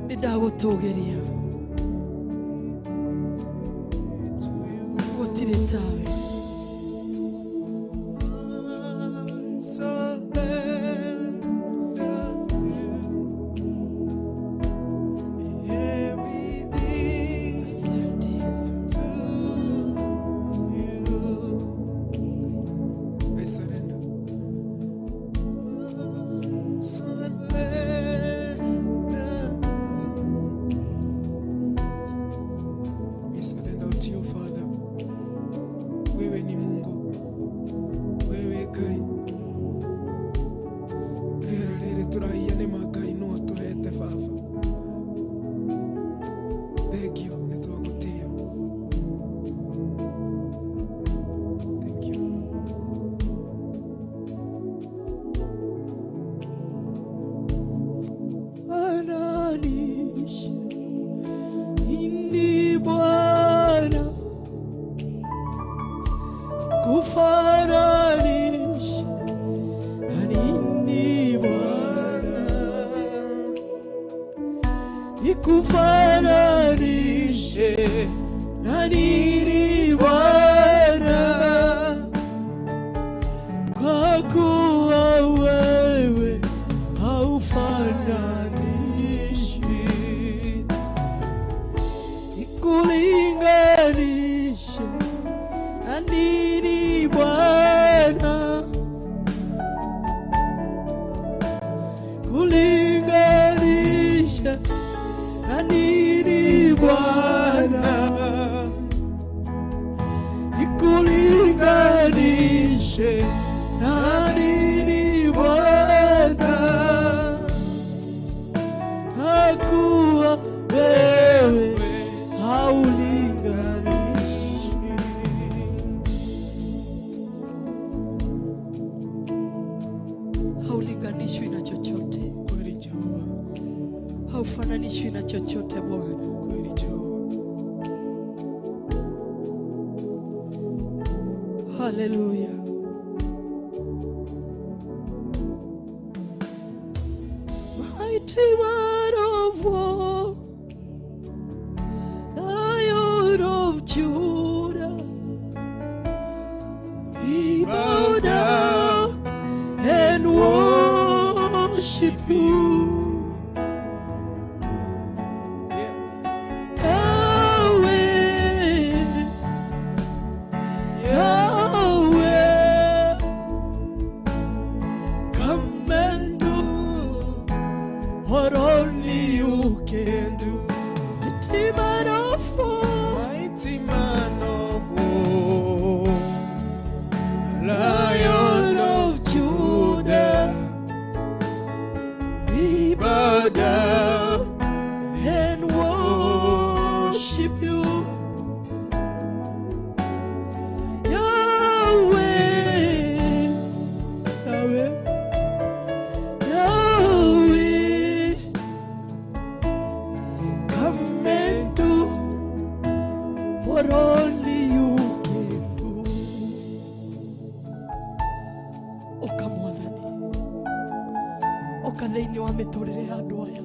nĩndagũtũgĩria, gũtirĩ tawe. I surrender. We surrender to you, Father. Nikufananishe na nini Bwana, kwa kuwa wewe haufananishwi. Nikulinganishe na nini Bwana, kulinganisha na nini Bwana, nikulinganishe na nini Bwana, hakuwa wewe haulinganishwi. Haulinganishwi na chochote, Kweli Jehova, haufananishwi na chochote Bwana. kweli Jehova. Haleluya. Mighty man of war, Lion of Judah, we bow down and worship you. Yahweh, Yahweh, come and do what only you can do. Mighty man of war, Mighty man of war, Lion of Judah, we bow down and worship you. Yahweh, Yahweh, Yahweh, come and do what only you can do. Oka Mwathani, oka thĩinĩ wa mĩtũrĩre ya andũ aya,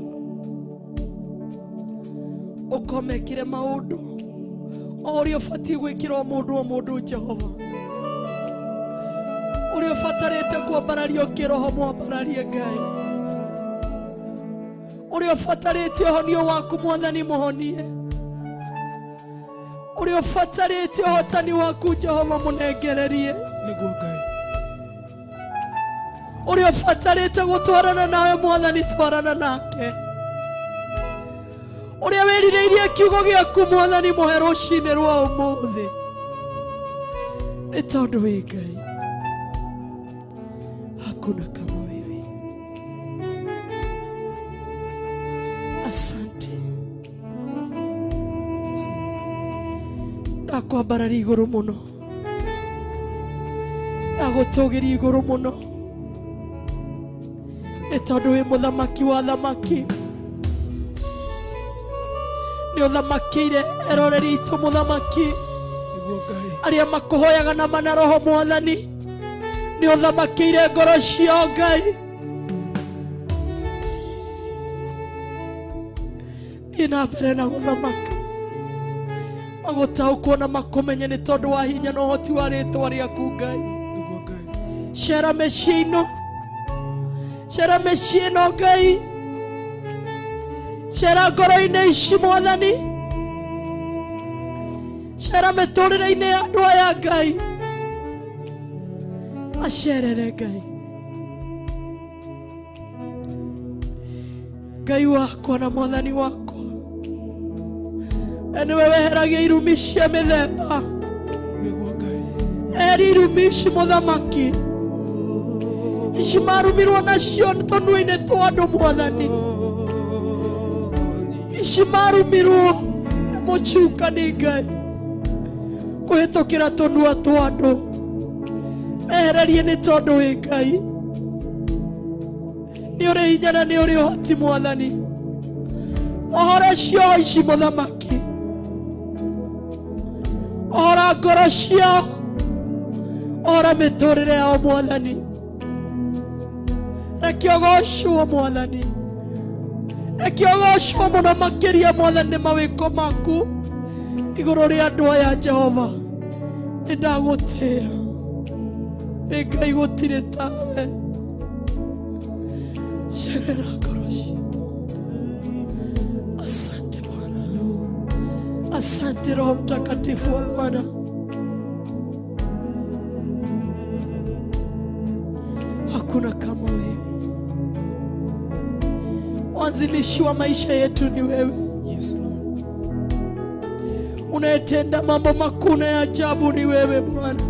ũka ũmekĩre maũndũ o ũrĩa ũbatiĩ gwĩkĩra o mũndũ o mũndũ Jehova, ũrĩa ũbatarĩte kwambarario kĩroho mwambararie Ngai, ũrĩa ũbatarĩte ũhonio waku Mwathani mũhonie, ũrĩa ũbatarĩte ũhotani waku Jehova mũnengererie, Nĩguo Ngai. ũrĩa ũbatarĩte gũtwarana nawe Mwathani twarana nake, ũrĩa wĩrirĩirie kiugo gĩaku Mwathani mũhe rũcinĩ rwa ũmũthĩ, nĩ tondũ wĩ Ngai, hakuna kama wewe. Asante, ndakwambararia igũrũ mũno, ndagũtũgĩria igũrũ mũno, nĩ tondũ wĩ mũthamaki wa thamaki, nĩ ũthamakĩire eroreri itũ mũthamaki, Nĩguo Ngai. arĩa makũhoyaga na mana roho Mwathani, nĩ ũthamakĩire ngoro ciao Ngai. Thiĩ na mbere na gũthamaka, magũtaũkwo na makũmenye nĩ tondũ wa hinya na ũhoti wa rĩtwa rĩaku Ngai. Nĩguo Ngai. Cera mĩciĩ ĩno, cera mĩciĩ ĩno Ngai, cera ngoro-inĩ ici Mwathani, cera mĩtũrĩre-inĩ ya andũ aya Ngai, acerere Ngai. Ngai wakwa na Mwathani wakwa, we nĩwe weheragia irumi cia mĩthemba, Nĩguo Ngai. eri irumi ici mũthamaki, ici marumirwo nacio tũnua-inĩ twa andũ Mwathani, ici marumirwo nĩ mũcukani Ngai kũhĩtũkĩra tũnua twa andũ, mehererie nĩ tondũ wĩ Ngai, nĩ ũrĩ hinya na nĩ ũrĩ ũhoti Mwathani. Ohora ciao ici mũthamaki, ohora ngoro ciao, ohora mĩtũrĩre yao Mwathani, reke ũgocwo Mwathani, Reke ũgocwo mũno makĩria Mwathani nĩ mawĩko maku igũrũ rĩa andũ aya Jehova. Nĩndagũtĩĩa. Wĩ Ngai gũtirĩ tawe. Cerera ngoro citũ. Asante Bwana. Asante Roho Mtakatifu wa Bwana. Hakuna kama wewe. Mwanzilishi wa maisha yetu ni wewe. Yes, Lord. Unayetenda mambo makuu na ya ajabu ni wewe Bwana.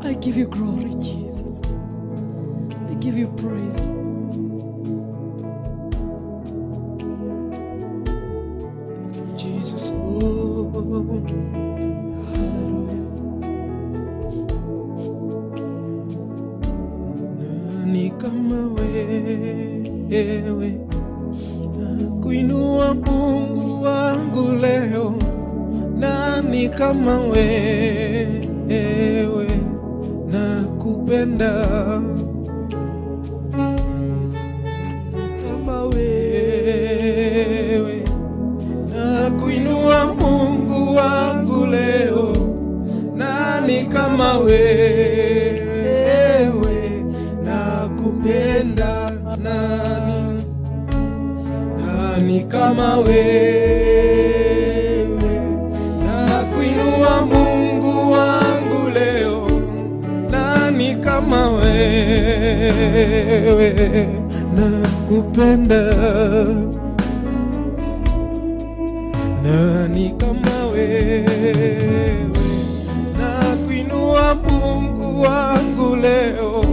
I give you glory, Jesus. I give you praise. Jesus. Oh. Hallelujah. Nani kama wewe, kuinua Mungu wangu leo. Nani kama wewe, nakupenda. Kama wewe, nakuinua Mungu wangu leo. Nani kama wewe, nakupenda. Nani, nani kama wewe, nakuinua Mungu wangu leo. Nani kama wewe, nakupenda. Nani kama wewe, nakuinua Mungu wangu leo.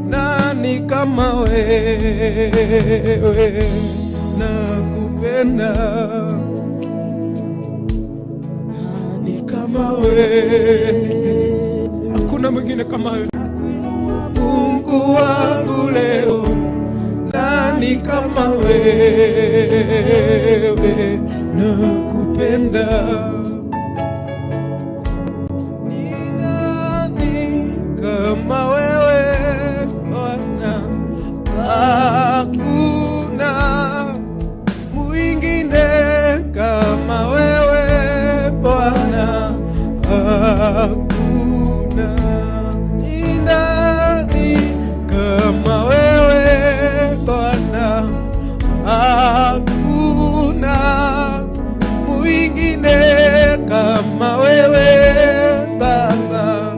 Nani kama wewe, nakupenda. Nani kama wewe, hakuna mwingine kama wewe. Mungu wangu leo. Nani kama wewe, nakupenda. Ni nani kama wewe Bwana? Hakuna mwingine kama wewe Bwana. Hakuna. Ni nani kama wewe Bwana? Hakuna mwingine kama wewe Baba.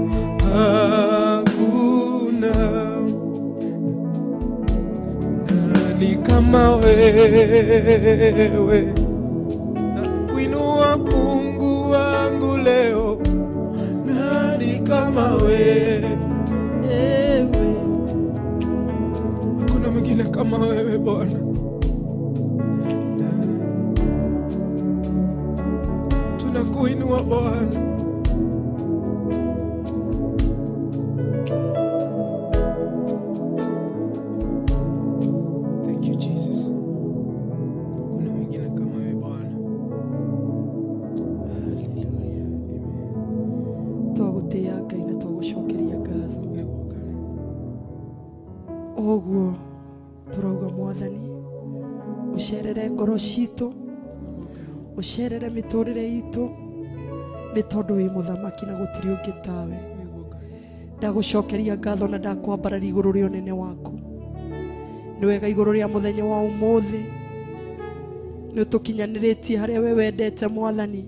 Hakuna. Nani kama wewe, nakuinua Mungu wangu leo. Nani kama wewe, hakuna mwingine kama wewe Bwana. Tunakuinua Bwana. Thank you, Jesus. Hakuna mwingine kama wewe Bwana. Hallelujah. Amen. Twagũtĩĩa Ngai na twagũcokeria ngatho. Nĩguo Ngai. Ũguo tũrauga Mwathani, ũcerere ngoro citũ, ũcerere mĩtũrĩre itũ, nĩ tondũ wĩ mũthamaki na gũtirĩ ũngĩ tawe. Nĩguo Ngai. Ndagũcokeria ngatho na ndakwambararia igũrũ rĩa ũnene waku. Nĩ wega igũrũ rĩa mũthenya wa ũmũthĩ, nĩ ũtũkinyanĩrĩtie harĩa we wendete Mwathani,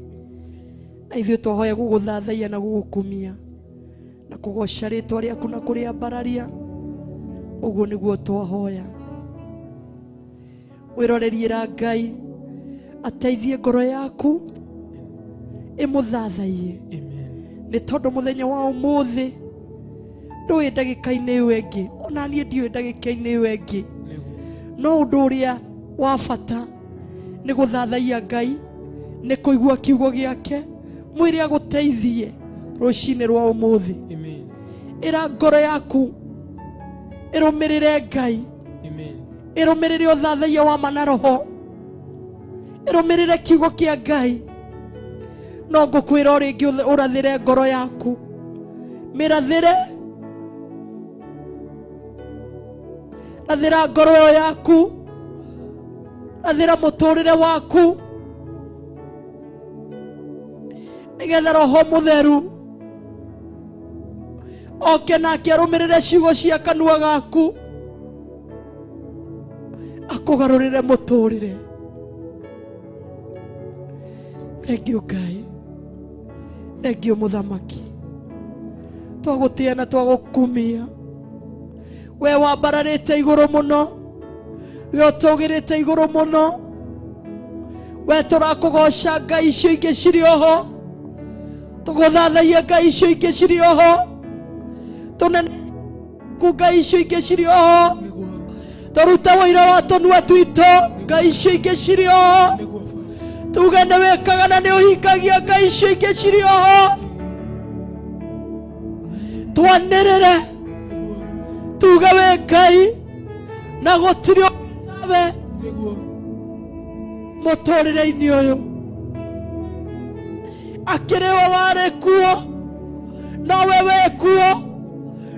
na ithuĩ twahoya gũgũthathaiya na gũgũkumia na kũgoca rĩtwa rĩaku na kũrĩambararia. Ũguo nĩguo twahoya. Wĩrorerie Ngai ateithie ngoro yaku ĩmũthathaiye. Amen. Nĩ tondũ mũthenya wa ũmũthĩ ndũĩ ndagĩka-inĩ ĩyo ĩngĩ, ona niĩ ndiũĩ ndagĩka-inĩ ĩyo ĩngĩ. Nĩguo. No ũndũ ũrĩa wa bata nĩ gũthathaiya Ngai, nĩ kũigua kiugo gĩake, mwĩre agũteithie rũcinĩ rwa ũmũthĩ. Amen. Ĩra ngoro yaku ĩrũmĩrĩre Ngai, Amen. ĩrũmĩrĩre ũthathaiya wa ma na roho, ĩrũmĩrĩre kiugo kĩa Ngai. No ngũkwĩra o rĩngĩ ũrathĩre ngoro yaku, mĩrathĩre Rathĩra ngoro ĩyo yaku, rathĩra mũtũrĩre waku, nĩgetha Roho Mũtheru oke nake arũmĩrĩre ciugo cia kanua gaku, akũgarũrĩre mũtũrĩre. Thengiũ Ngai, thengiũ Mũthamaki, twagũtĩa na twagũkumia. We wambararĩte igũrũ mũno, we ũtũgĩrĩte igũrũ mũno, we tũrakũgoca ngai icio ingĩ cirĩ oho, tũgũthathaia ngai icio ingĩ cirĩ oho, tũnene ku ngai icio ingĩ cirĩ oho, tũrute wũira wa tũnua twitũ ngai icio ingĩ cirĩ oho, tuge nĩ wĩkaga na nĩ ũhingagia ngai icio ingĩ cirĩ oho. Twanĩrĩre tuge wĩ Ngai na gũtirĩ ũngĩ tawe mũtũrĩre-inĩ ũyũ. Akĩrĩ we warĩ kuo, nowe wĩ kuo,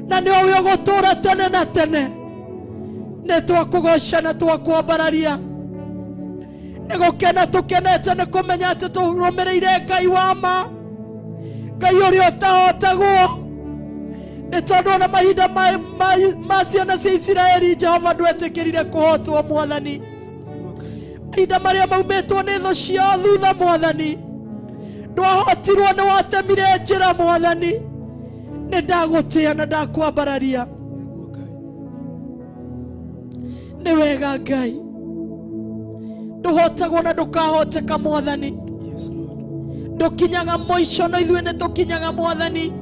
na nĩwe ũgũtũũra tene na tene. Nĩ twakũgoca na twakwambararia, nĩ gũkena tũkenete nĩ kũmenya atĩ tũrũmĩrĩire Ngai wa ma, Ngai ũrĩa ũtahotagwo. Nĩ tondũ ona mahinda ma ciana cia Isiraeli Jehova ndwetĩkĩrire kũhotwo Mwathani. Mahinda marĩa maumĩtwo nĩ thũ ciao thutha Mwathani, ndwahotirwo, nĩ watemire njĩra Mwathani. Nĩ ndagũtĩa na ndakwambararia. Nĩ wega Ngai, ndũhotagwo na ndũkahoteka Mwathani. Ndũkinyaga mũico no ithuĩ nĩ tũkinyaga Mwathani.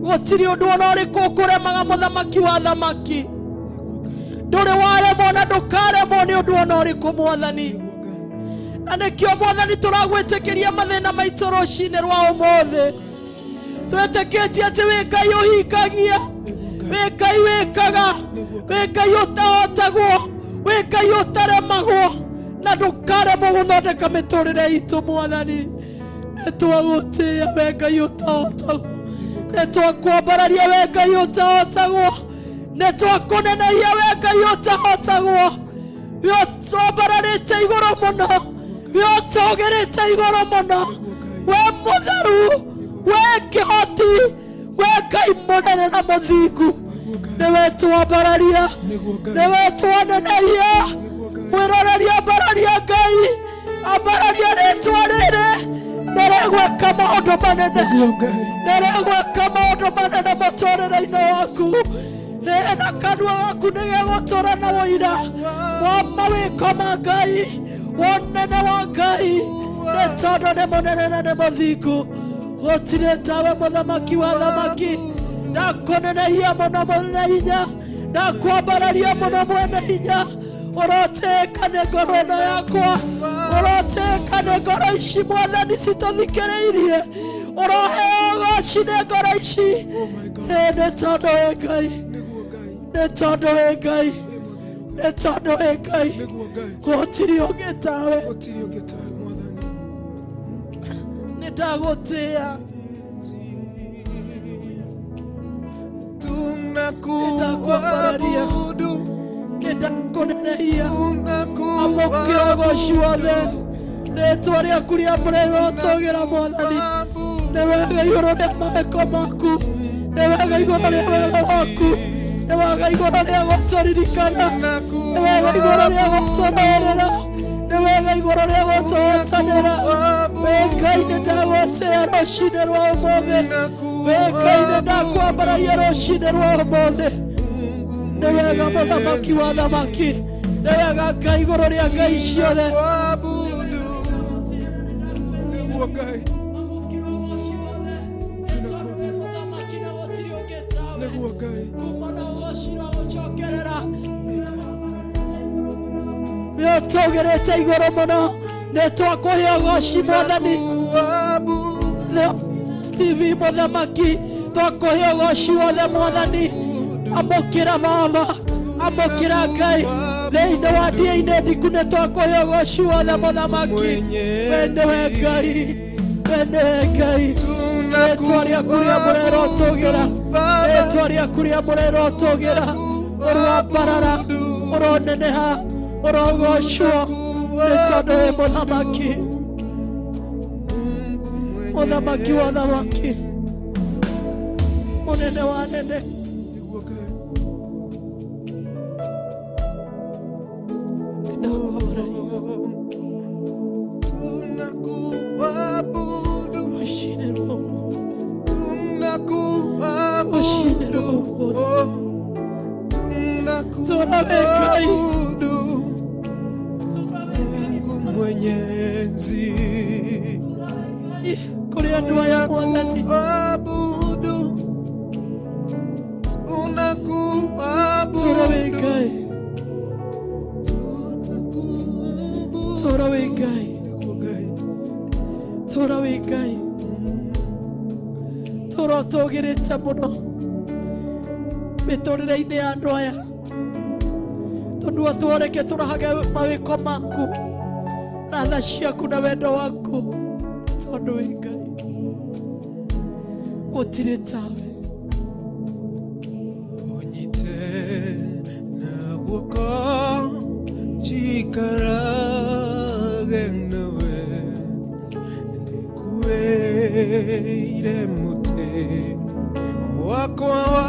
Gũtirĩ ũndũ ona ũrĩkũ ũkũremaga Mũthamaki wa thamaki. Ndũrĩ waremwo na ndũkaremwo nĩ ũndũ ona ũrĩkũ Mwathani. Na nĩkĩo Mwathani tũragwĩtĩkĩria mathĩna maitũ rũcinĩ rwa ũmũthĩ. Twĩtĩkĩtie atĩ wĩ Ngai ũhingagia, wĩ Ngai wĩkaga, wĩ Ngai ũtahotagwo, wĩ Ngai ũtaremagwo, na ndũkaremwo gũthondeka mĩtũrĩre itũ Mwathani. Nĩ twagũtĩĩa we Ngai ũtahotagwo, nĩ twakwambararia we Ngai ũtahotagwo, nĩ twakũnenehia we Ngai ũtahotagwo. We ũtwambararĩte igũrũ mũno, we ũtũgĩrĩte igũrũ mũno, we mũtheru, we kĩhoti, we Ngai mũnene na mũthingu. Nĩwe twambararia, nĩwe twanenehia. Mwĩroreria ambararia Ngai, ambararia rĩtwa rĩrĩ, nĩrĩgwĩka maũndũ manene, nĩrĩgwĩka maũndũ manene mũtũrĩre-inĩ waku. Rĩrĩ na kanua gaku nĩgegũtũũra na wũira wa mawĩko ma Ngai, wonene wa Ngai, nĩ tondũ nĩ mũnene na nĩ mũthingu. Gũtirĩ tawe Mũthamaki wa thamaki. Ndakũnenehia mũno mwene hinya, ndakwambararia mũno mwene hinya. Ũrotĩka nĩ ngoro ĩno yakwa, ũrotĩka nĩ ngoro ici Mwathani citũthikĩrĩirie, ũroheo ũgoci nĩ ngoro ici. Nĩ tondũ wĩ Ngai, nĩ tondũ wĩ Ngai, nĩ tondũ wĩ Ngai, gũtirĩ ũngĩ tawe. Nĩ ndagũtĩĩa. Tunakuabudu, Nĩ ndakũnenehia. Amũkĩra ũgoci wothe, rĩtwa rĩaku rĩamũre rĩrotũgĩra Mwathani. Nĩ wega igũrũ rĩa mawĩko maku, nĩ wega igũrũ rĩa wega waku, nĩ wega igũrũ rĩa gũtũririkana, nĩ wega igũrũ rĩa gũtũrũĩrĩra, nĩ wega igũrũ rĩa gũtũhotanĩra. Wĩ Ngai nĩ ndagũtĩĩa rũcinĩ rwa ũmũthĩ, wĩ Ngai nĩ ndakwambararia rũcinĩ rwa ũmũthĩ. Nĩ wega Mũthamaki wa thamaki, nĩ wega Ngai igũrũ rĩa ngai ciothe. Nĩ ũtũgĩrĩte igũrũ mũno, nĩ twakũhe ũgoci Mwathani. Stevie Mũthamaki, twakũhe ũgoci wothe Mwathani. Amũkĩra Baba, amũkĩra Ngai. Thĩinĩ wa ndia-inĩ ndiku nĩ twakũhe ũgoci wothe Mũthamaki. We nĩwe Ngai, we nĩwe Ngai. Rĩtwa rĩaku rĩamũre rĩrotũgĩra. Rĩtwa rĩaku rĩamũre rĩrotũgĩra. Ũroambarara, ũroneneha, ũrogocwo nĩ tondũ wĩ mũthamaki. Mũthamaki wa athamaki, mũnene wa anene. Tunakuabudu Mungu Mwenyezi, tunakuabudu, tunakuabudu, Tora wĩ Ngai, tora ũtũgĩrĩte mũno mĩtũrĩre-inĩ ya andũ aya, tondũ atwareke tũrahage mawĩko maku na tha ciaku na wendo waku, tondũ wĩ Ngai gũtirĩ tawe. Unyite na guoko njikarage nawe, ndĩkuĩire mũtĩ wakwa wa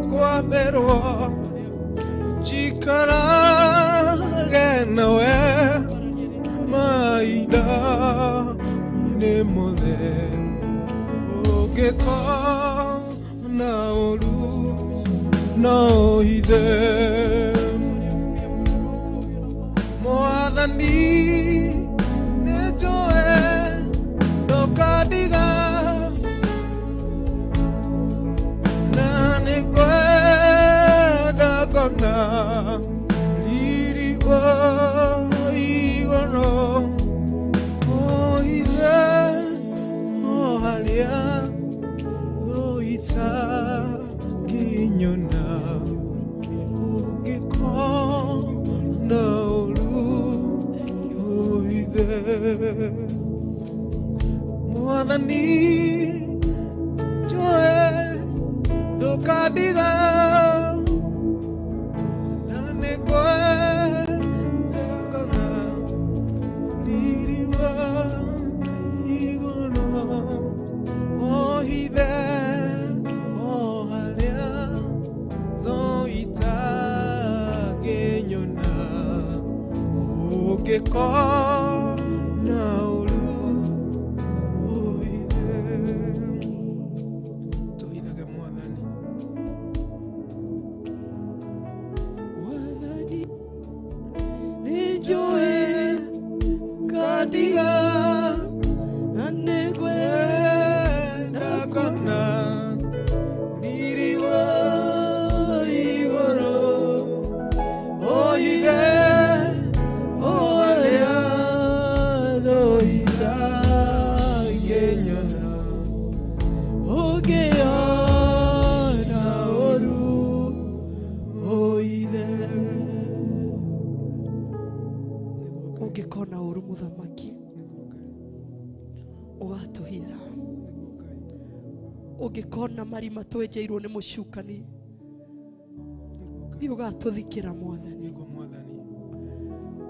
kwamberwo, njikarage nawe mahinda nĩ mothe, ũngĩkona ũru no hithe. Mwathani nĩnjũĩ ndũkandiga, na nĩngwenda ngona riri wa igũrũ, o hithe o harĩa ũitangĩnyona, ũngĩkona ũru ũhithe. Mwathani njũĩ ndũkandiga, na nĩngwenda ngona riri wa igũrũ, o hithe o harĩa thũ itangĩnyona, ũngĩkona ũru ũhithe. Tũhithage Mwathani. Mwathani nĩnjũĩ Kandiga na nĩngwenda ngona riri wa igũrũ, o hithe o harĩa thũ itangĩnyona, ũngĩona ũru ũhithe. Ũngĩkona ũru mũthamaki ũgatũhitha, ũngĩkona marima twenjeirwo nĩ mũcukani thiĩ ũgatũthikĩra Mwathani. Nĩguo Mwathani.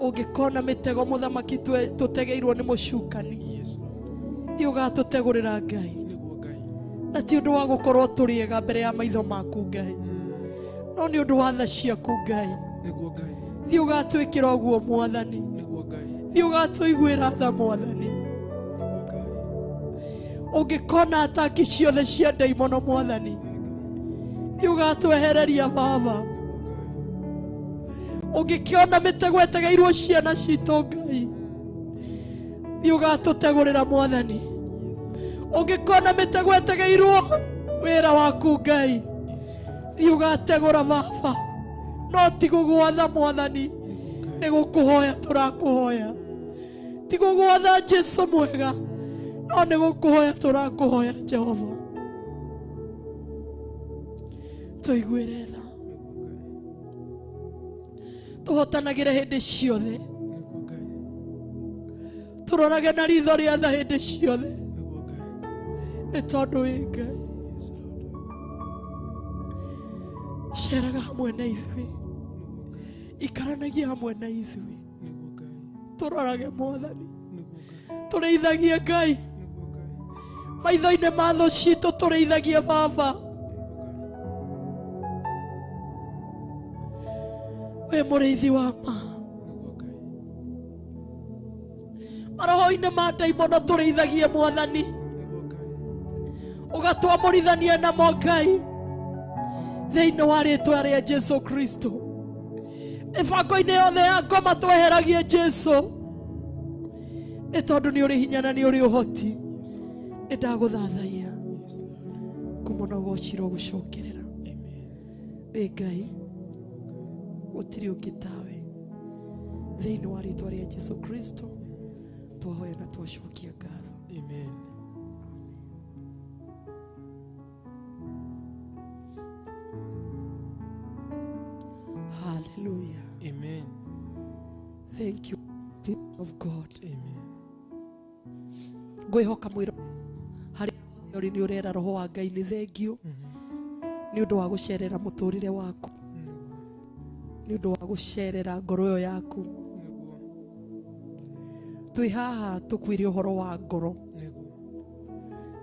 Ũngĩkona mĩtego mũthamaki tũtegeirwo nĩ mũcukani Yes Lord. thiĩ ũgatũtegũrĩra Ngai. Nĩguo Ngai. Na ti ũndũ wa gũkorwo tũrĩ ega mbere ya maitho maku Ngai, no nĩ ũndũ wa tha ciaku Ngai. Nĩguo Ngai. Thiĩ ũgatwĩkĩra ũguo Mwathani. Nĩguo Ngai. Thiĩ ũgatũiguĩra tha Mwathani. Nĩguo Ngai. Ũngĩkona ataki ciothe cia ndaimono Mwathani thiĩ ũgatwehereria Baba. Ũngĩkĩona mĩtego ĩtegeirwo ciana citũ Ngai thiĩ ũgatũtegũrĩra Mwathani. Ũngĩkona mĩtego ĩtegeirwo wĩra waku Ngai thiĩ ũgategũra Baba, no ti gũgwatha Mwathani, nĩ gũkũhoya tũrakũhoya, ti gũgwatha Jesu mwega, no nĩ gũkũhoya tũrakũhoya Jehova. Tũiguĩre tha, tũhotanagĩre hĩndĩ ciothe, Nĩguo Ngai. tũrorage na ritho rĩa tha hĩndĩ ciothe. Nĩguo Ngai. Nĩ tondũ wĩ Ngai. Ceraga hamwe na ithuĩ, ikaranagia hamwe na ithuĩ, Nĩguo Ngai. tũrorage Mwathani, Nĩguo Ngai. tũrĩithagie Ngai Nĩguo Ngai. maitho-inĩ ma thũ citũ, tũrĩithagie Baba. Wĩ mũrĩithi wa ma. Nĩguo Ngai. Maroho-inĩ ma ndaimono tũrĩithagie Mwathani, Nĩguo Ngai. ũgatwamũrithania namo Ngai, thĩinĩ wa rĩtwa rĩa Jesu Kristo. Mĩbango-inĩ yothe ya ngoma tweheragie Jesu, nĩ tondũ nĩ ũrĩ hinya na nĩ ũrĩ ũhoti. Nĩ ndagũthathaiya Yes, Lord. kuma na ũgocirwo gũcokerera. Amen. Wĩ Ngai, gũtirĩ ũngĩ tawe. Thĩinĩ wa rĩtwa rĩa Jesu Kristo twahoya na twacokia ngatho. Amen. Hallelujah. Amen. Thank you, Spirit of God. Amen. Ngwĩhoka mwĩro harĩa hothe ũrĩ nĩ ũrera roho wa Ngai nĩ thengio nĩ ũndũ wa gũcerera mũtũrĩre waku, nĩ ũndũ wa gũcerera ngoro ĩyo yaku. Nĩguo. Twĩ haha tũkwĩre ũhoro wa ngoro, Nĩguo.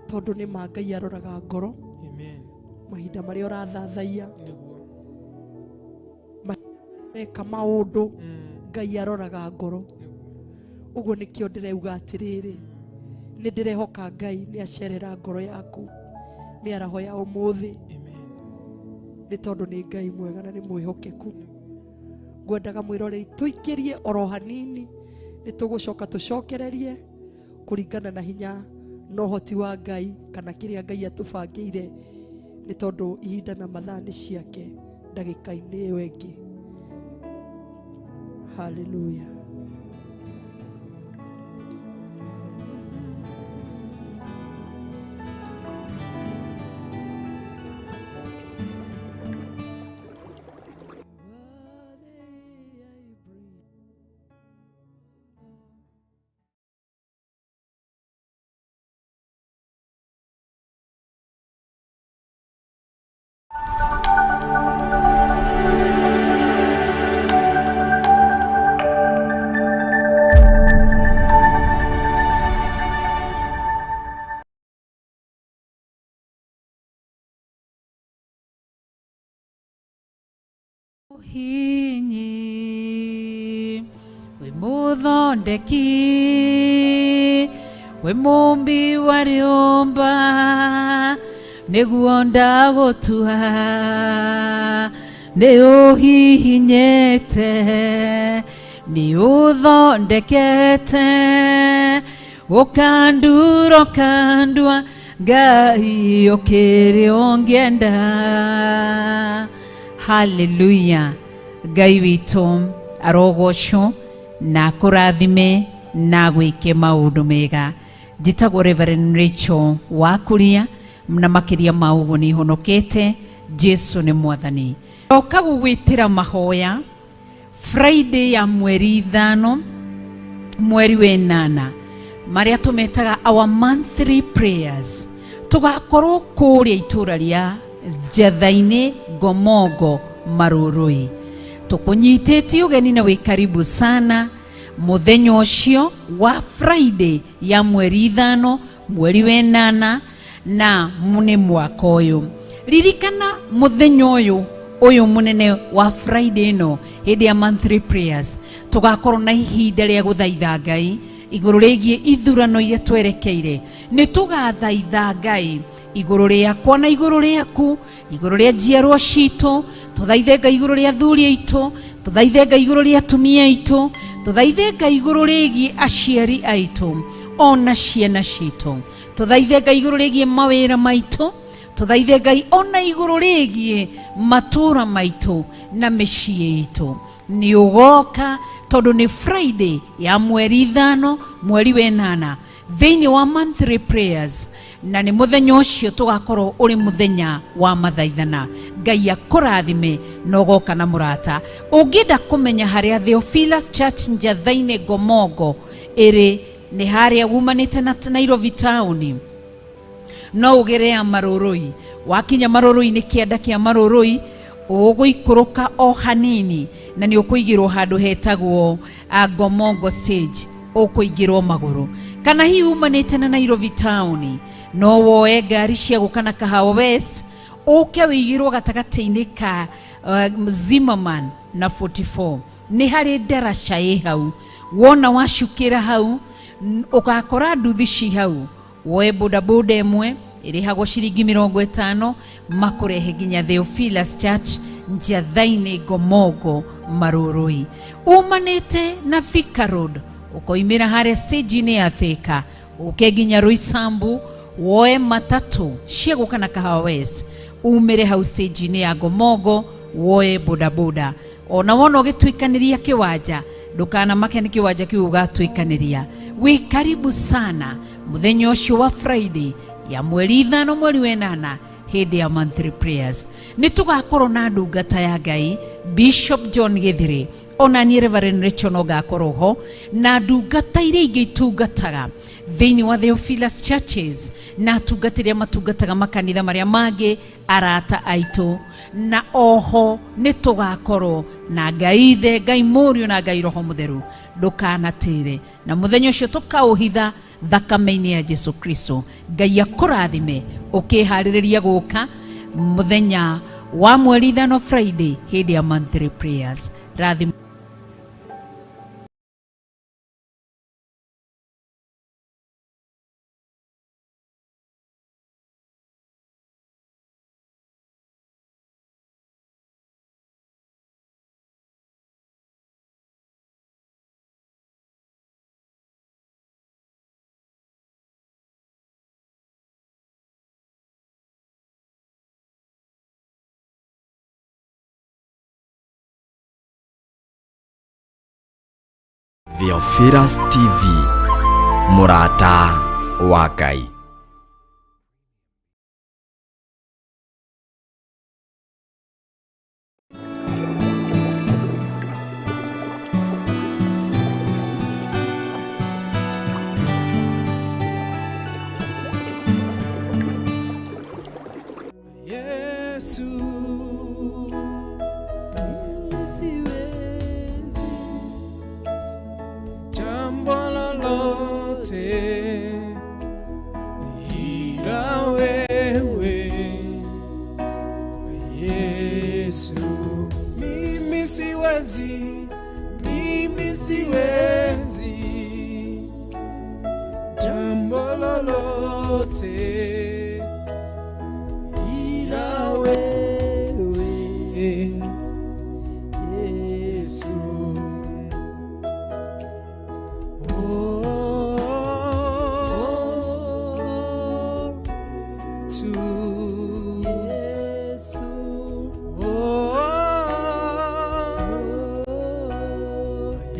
tondũ nĩ ma Ngai aroraga ngoro. Amen. Mahinda marĩa ũrathathaiya, Nĩguo. meka maũndũ, Ngai aroraga ngoro. Nĩguo. Ũguo nĩkĩo ndĩrauga atĩrĩrĩ, nĩ ndĩrehoka Ngai nĩ acerera ngoro yaku mĩaraho ya ũmũthĩ, Amen. nĩ tondũ nĩ Ngai mwega na nĩ mwĩhokeku. Ngwendaga mwĩroreri tũikĩrie oro hanini, nĩ tũgũcoka tũcokererie kũringana na hinya na ũhoti wa Ngai kana kĩrĩa Ngai atũbangĩire, nĩ tondũ ihinda na mathaa nĩ ciake ndagĩka-inĩ ĩyo ĩngĩ. Hallelujah. Hinyi wĩ mũthondeki, wĩ mũmbi wa rĩũmba, nĩguo ndagũtua, nĩ ũhihinyĩte, nĩ ũthondekete, ũkandura ũkandua, Ngai ũkĩrĩ ũngĩenda. Haleluya. Ngai witũ arogocwo na akũrathime na gwĩke maũndũ mega. Njĩtagwo Reverend Rachel wa Kuria, na makĩria ma ũguo nĩ honokete. Jesu nĩ Mwathani. Oka gũgwĩtĩra mahoya Friday ya mweri 5 mweri 8, marĩa tũmetaga our monthly prayers. Tũgakorwo kũrĩa itũra rĩa Njatha-inĩ, Ngomongo, Marũrũi. Tũkũnyitĩtie ũgeni na wĩ karibu sana mũthenya ũcio wa Friday ya mweri 5 mweri 8 na nĩ mwaka ũyũ. Ririkana mũthenya ũyũ ũyũ mũnene wa Friday ĩno, hĩndĩ ya monthly prayers, tũgakorwo na ihinda rĩa gũthaitha Ngai igũrũ rĩgiĩ ithurano iria twerekeire. Nĩ tũgathaitha Ngai igũrũ rĩakwa na igũrũ rĩaku, igũrũ rĩa njiarwa citũ, tũthaithe Ngai igũrũ rĩa athuri aitũ, tũthaithe Ngai igũrũ rĩa atumia aitũ, tũthaithe Ngai igũrũ rĩgiĩ aciari aitũ ona ciana citũ, tũthaithe Ngai igũrũ rĩgiĩ mawĩra maitũ, tũthaithe Ngai ona igũrũ rĩgiĩ matũũra maitũ na mĩciĩ itũ. Nĩ ũgoka, tondũ nĩ Friday ya mweri 5 mweri 8 thĩinĩ wa monthly prayers, na nĩ mũthenya ũcio tũgakorwo ũrĩ mũthenya wa mathaithana. Ngai akũrathime na ũgoka na mũrata. Ũngĩenda kũmenya harĩa Theophilus Church Njatha-inĩ Ngomongo ĩrĩ, nĩ harĩa wumanĩte na Nairobi town. No ũgere ya Marũrũi, wakinya Marũrũi-inĩ kĩanda kĩa Marũrũi ũgũikũrũka o hanini na nĩ ũkũigĩrwo handũ hetagwo Ngomongo stage, ũkũingĩrwo magũrũ. Kana hihi umanĩte na Nairobi town, no woe ngari cia gũka na Kahawa West ũke wĩigĩrwo gatagatĩ-inĩ ka Zimmerman na 44. Nĩ harĩ ndaraca ĩ hau, wona wacukĩra hau ũgakora nduthi ci hau, woe bodaboda ĩmwe ĩrĩhagwo ciringi 50 makũrehe nginya Theophilus Church Njiathainĩ Ngomongo Marũrũi. Umanĩte na Thika Road ũkoimĩra harĩa stage-inĩ ya Thika ũke nginya Roysambu woe matatũ cia gũka na Kahawa West umĩre hau stage-inĩ ya Ngomongo woe bodaboda. Ona wona ũgĩtuĩkanĩria kĩwanja ndũkanamake nĩ kĩwanja kĩu ũgatuĩkanĩria. Wĩ karibu sana mũthenya ũcio wa Friday ya mweri 5 mweri wa 8 hĩndĩ ya monthly prayers. Nĩ tũgakorwo na ndungata ya Ngai Bishop John Githiri, ona niĩ Reverend Rachel no ngakorwo ho, na ndungata iria ingĩ itungataga thĩinĩ wa Theophilus Churches na atungatĩri arĩa matungataga makanitha marĩa mangĩ, arata aitũ, na oho nĩ tũgakorwo na Ngai Ithe, Ngai Mũriũ na Ngai Roho Mũtheru. Ndũkanatĩre, na mũthenya ũcio tũkaũhitha thakame-inĩ ya Jesu Kristo. Ngai akũrathime ũkĩharĩrĩria gũka mũthenya wa mweri 5 Friday hĩndĩ ya monthly prayers. Rathimo. Theophilus TV, mũrata wa Ngai. Yesu, siwezi jambo lolote ila wewe Yesu. Mimi siwezi, mimi siwezi jambo lolote ila wewe Yesu. Oh, to Yesu, oh,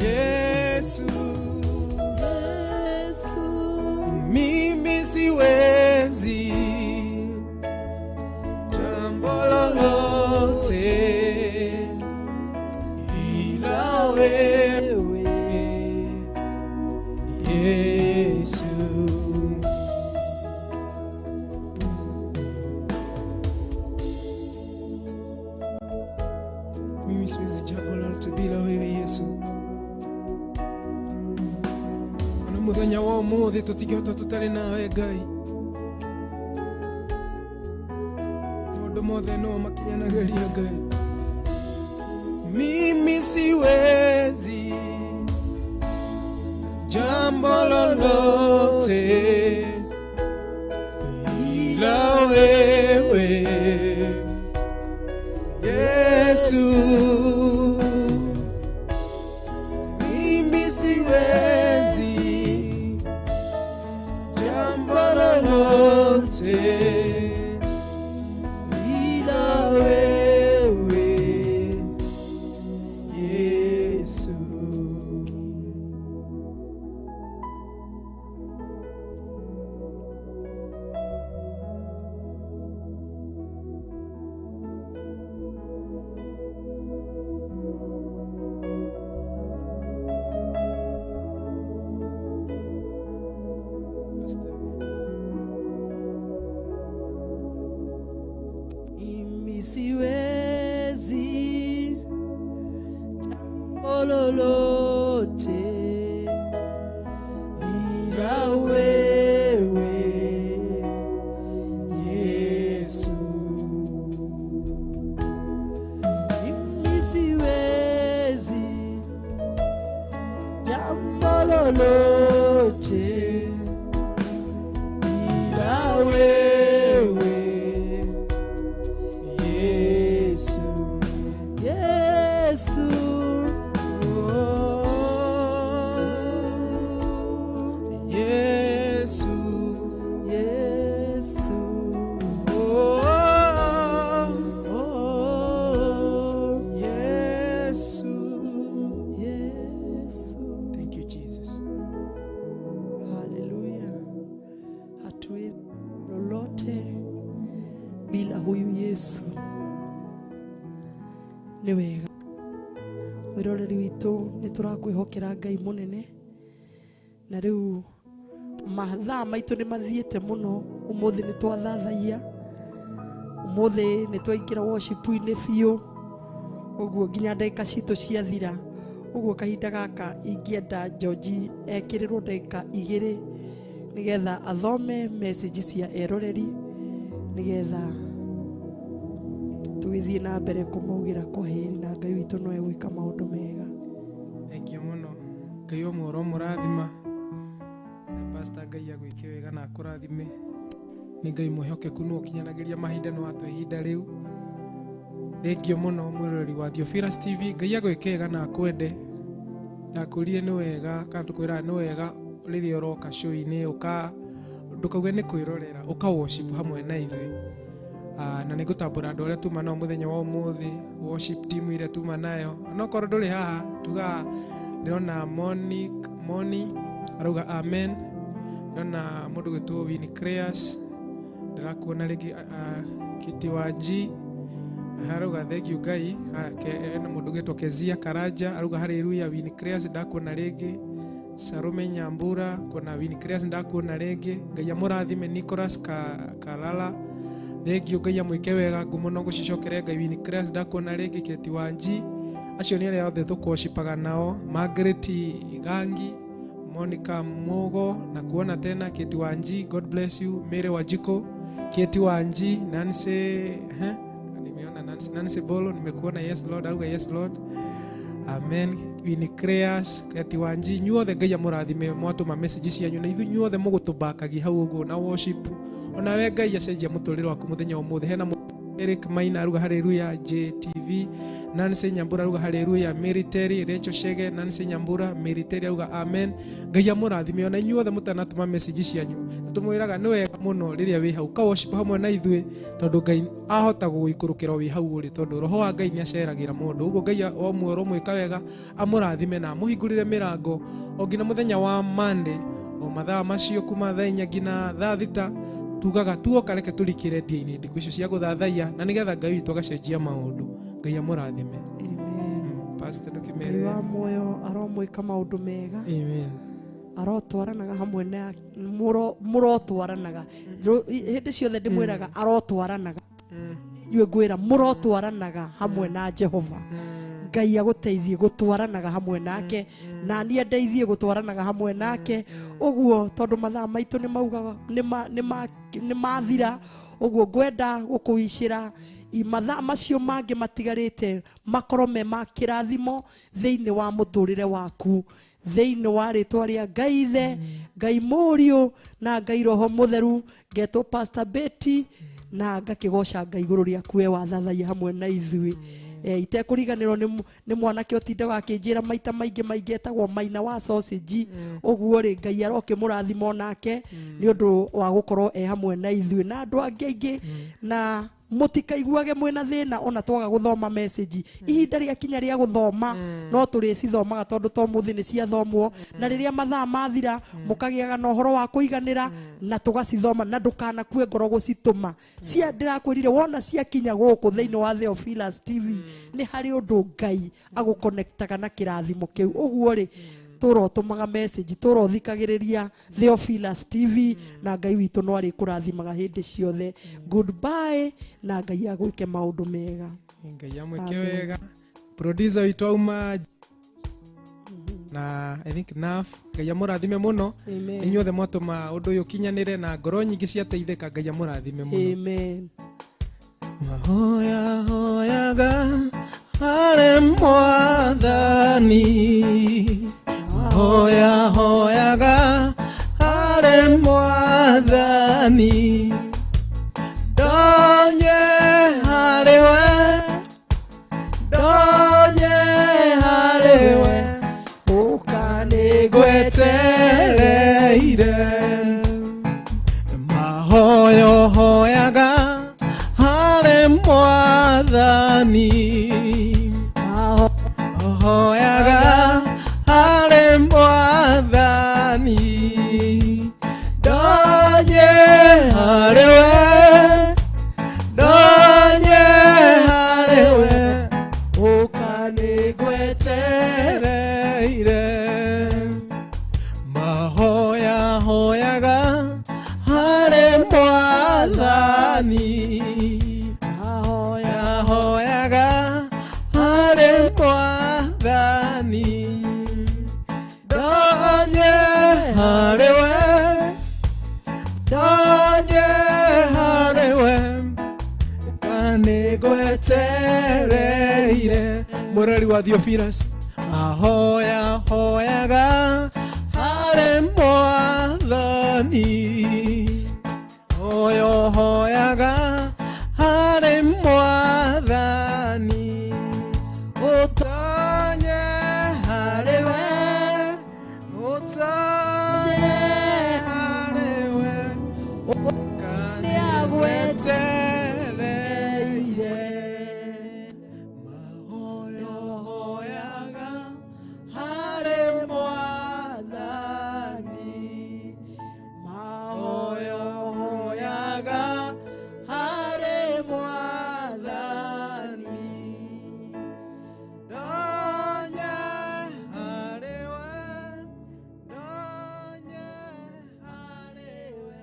Yesu, Yesu, mimi siwezi jambo lolote ila wewe Yesu. Mimi siwezi jambo lolote bila wewe Yesu. Ona muthenya wa umuthi tutingĩhota tũtarĩ nawe Ngai. Maũndũ mothe no makinyanagĩria Ngai. Mimi siwezi jambo lolote ila wewe Yesu. Mimi siwezi jambo lolote ila wewe Yesu. lolote bila wewe Yesu. Mimi siwezi jambo lolote bila wewe Yesu. Yesu, Oh, Yesu, Yesu, oh, oh, Yesu. Yesu. Thank you, Jesus. Haleluya. Hatuwezi lolote bila huyu Yesu. Nĩ wega mwĩroreri witũ, nĩ tũrakwĩhokera Ngai mũnene, na rĩu mathaa maitũ nĩ mathiĩte mũno. Ũmũthĩ nĩ twathathaia, ũmũthĩ nĩ twaingĩra worship-inĩ biũ, ũguo nginya ndagĩka citũ ciathira. Ũguo kahinda gaka ingĩenda George ekĩrĩrwo ndagĩka 2 nĩgetha athome message cia eroreri, nĩgetha tũgĩthiĩ na mbere kũmaugĩra kwaheri, na Ngai witũ no egwĩka maũndũ mega. Thank you mũno. Ngai ũmwe ũromũrathima. Na Pastor, Ngai agwĩke wega na akũrathime. Nĩ Ngai mwĩhokeku, nĩ ũkinyanagĩria mahinda, nĩ watũhe ihinda rĩu. Thank you mũno mwĩroreri wa Theophilus TV. Ngai agwĩke wega na akwende. Ndakwĩrire nĩ wega, kana tũkwĩraga nĩ wega rĩrĩa ũroka show-inĩ, ũka ndũkauge nĩ kwĩrorera, ũka worship hamwe na ithuĩ. Na nĩ ngũtambũra andũ arĩa tuma nao mũthenya wa ũmũthĩ, worship team ĩrĩa tuma nayo. Onokorwo ndũrĩ haha, tugaga ndĩrona Moni arauga amen. Ndĩrona mũndũ gwĩtwo Winnie Creas, ndĩrakuona rĩngĩ, Kiti Wanji arauga thank you Ngai. Ena mũndũ gwĩtwo Kezia Karanja arauga hallelujah. Winnie Creas ndakuona rĩngĩ. Salome Nyambura kuona Winnie Creas ndakuona rĩngĩ. Ngai amũrathime. Nicholas Kalala, thank you, Ngai amwĩke wega, ngumo no gũcicokere Ngai. Winnie Creas ndakuona rĩngĩ. Keti Wanji, acio nĩ arĩa othe tũkworshipaga nao. Margaret Gangi, Monica Mugo na kuona tena. Keti Wanji, God bless you. Mary Wajiko, Keti Wanji, Nancy, nimeona Nancy Bolo, nimekuona. Yes Lord, auga yes Lord, amen. Winnie Creas, Keti Wanji, inyuothe Ngai amũrathime mwatũma message cianyu, na ithuĩ inyuothe mũgũtũbakagia hau ũguo na worship. Ona we Ngai acenjia mũtũrĩre waku mũthenya wa ũmũthĩ. Hena Eric Maina aruga haleluya, JTV. Nancy Nyambura aruga haleluya, Mary Terry, Rachel Shege, Nancy Nyambura, Mary Terry aruga amen. Ngai amũrathime ona inyuothe mũtanatũma message cianyu. Tũmwĩraga nĩ wega mũno rĩrĩa wĩ hau ka worship hamwe na ithuĩ, tondũ Ngai ahota gũgũikũrũkĩra wĩ hau ũrĩ, tondũ roho wa Ngai nĩ aceragĩra mũndũ. Ũguo Ngai wa muoro mwĩka wega amũrathime na amũhingũrĩre mĩrango o nginya mũthenya wa Monday o mathaa macio kuma thaa 4 nginya thaa 6, tugaga tuoka reke tũrikĩre ndia-inĩ ndikũ icio cia gũthathaiya, na nĩgetha Ngai witũ agacenjia maũndũ. Ngai amũrathime. Amen. Pastor, Ngai ndũkĩmere. wa muoyo aromwĩka maũndũ mega. Amen. Arotwaranaga hamwe na mũrotwaranaga hĩndĩ ciothe, ndĩmwĩraga arotwaranaga inyuĩ, ngwĩra mũrotwaranaga hamwe na Jehova. Ngai agũteithie gũtwaranaga hamwe nake, na niĩ ndeithie gũtwaranaga hamwe nake. Ũguo tondũ mathaa maitũ nĩ maugaga nĩ mathira, ũguo ngwenda gũkũicĩra mathaa macio mangĩ matigarĩte makorwo me ma kĩrathimo thĩinĩ wa mũtũrĩre waku, thĩinĩ wa rĩtwa rĩa Ngai Ithe, Ngai Mũriũ na Ngai Roho Mũtheru. Ngetwo Pastor Betty na ngakĩgoca Ngai igũrũ rĩaku we wathathaia hamwe na ithuĩ. Itekũriganĩrwo nĩ mwanake ũtindaga akĩnjĩra maita maingĩ maingĩ, etagwo Maina wa sausage. Ũguo rĩ, Ngai arokĩmũrathima onake nĩ ũndũ wa gũkorwo e hamwe na ithuĩ na andũ angĩ aingĩ. Na mũtikaiguage mwĩna thĩna ona twaga gũthoma message. Ihinda rĩakinya rĩa gũthoma no tũrĩcithomaga, tondũ to mũthĩ nĩ ciathomwo, na rĩrĩa mathaa mathira mũkagĩaga na ũhoro wa kũiganĩra na tũgacithoma. Na ndũkanakue ngoro gũcitũma cia, ndĩrakwĩrire wona ciakinya gũkũ thĩinĩ wa Theophilus TV nĩ harĩ ũndũ Ngai agũconnectaga na kĩrathimo kĩu. Ũguo rĩ, tũrotũmaga message, tũrothikagĩrĩria Theophilus TV, na Ngai witũ no arĩkũrathimaga hĩndĩ ciothe. Goodbye, na Ngai agwĩke maũndũ mega. Ngai amwĩke Amen. wega. Producer witũ auma. Na I think naf Ngai amũrathime mũno. Amen. Inyuothe mwatũma ũndũ ũyũ ũkinyanĩre na ngoro nyingĩ ciateithĩka, Ngai amũrathime mũno. Amen. Mahoya hoyaga harĩ Mwathani, mahoya hoyaga harĩ Mwathani, ndonye harĩ we, ndonye harĩ we, ũka nĩngwetereire. Mahoyo hoyaga harĩ Mwathani, hoyaga harĩ Mwathani, ndonye harĩ we, ndonye harĩ we, ũka nĩngwetereire. Mahoya hoyaga harĩ Mwathani, hoya hoyaga harĩ Mwathani, ndonye harĩ we, ndonye harĩ we, nĩngwetereire. Mũrori wa Theophilus, mahoya hoyaga harĩ Mwathani, hoyo hoyaga harĩ Mwathani, ũtonye harĩ we, ũtonye harĩ we, nĩagwetereire. Mahoyo hoyaga harĩ Mwathani, mahoyo hoyaga harĩ Mwathani, ndonye harĩ we, ndonye harĩ we,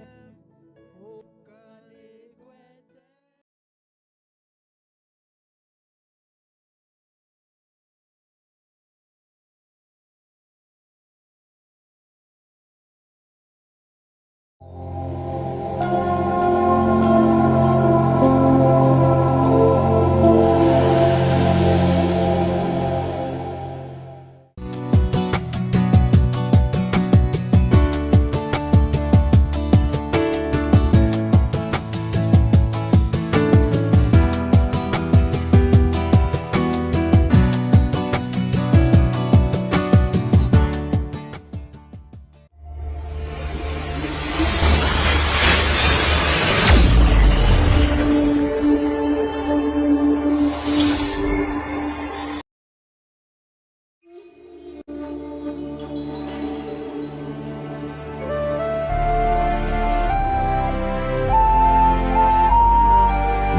ũka nĩngwete.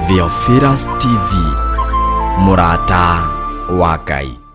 Theophilus TV, mũrata wa Ngai.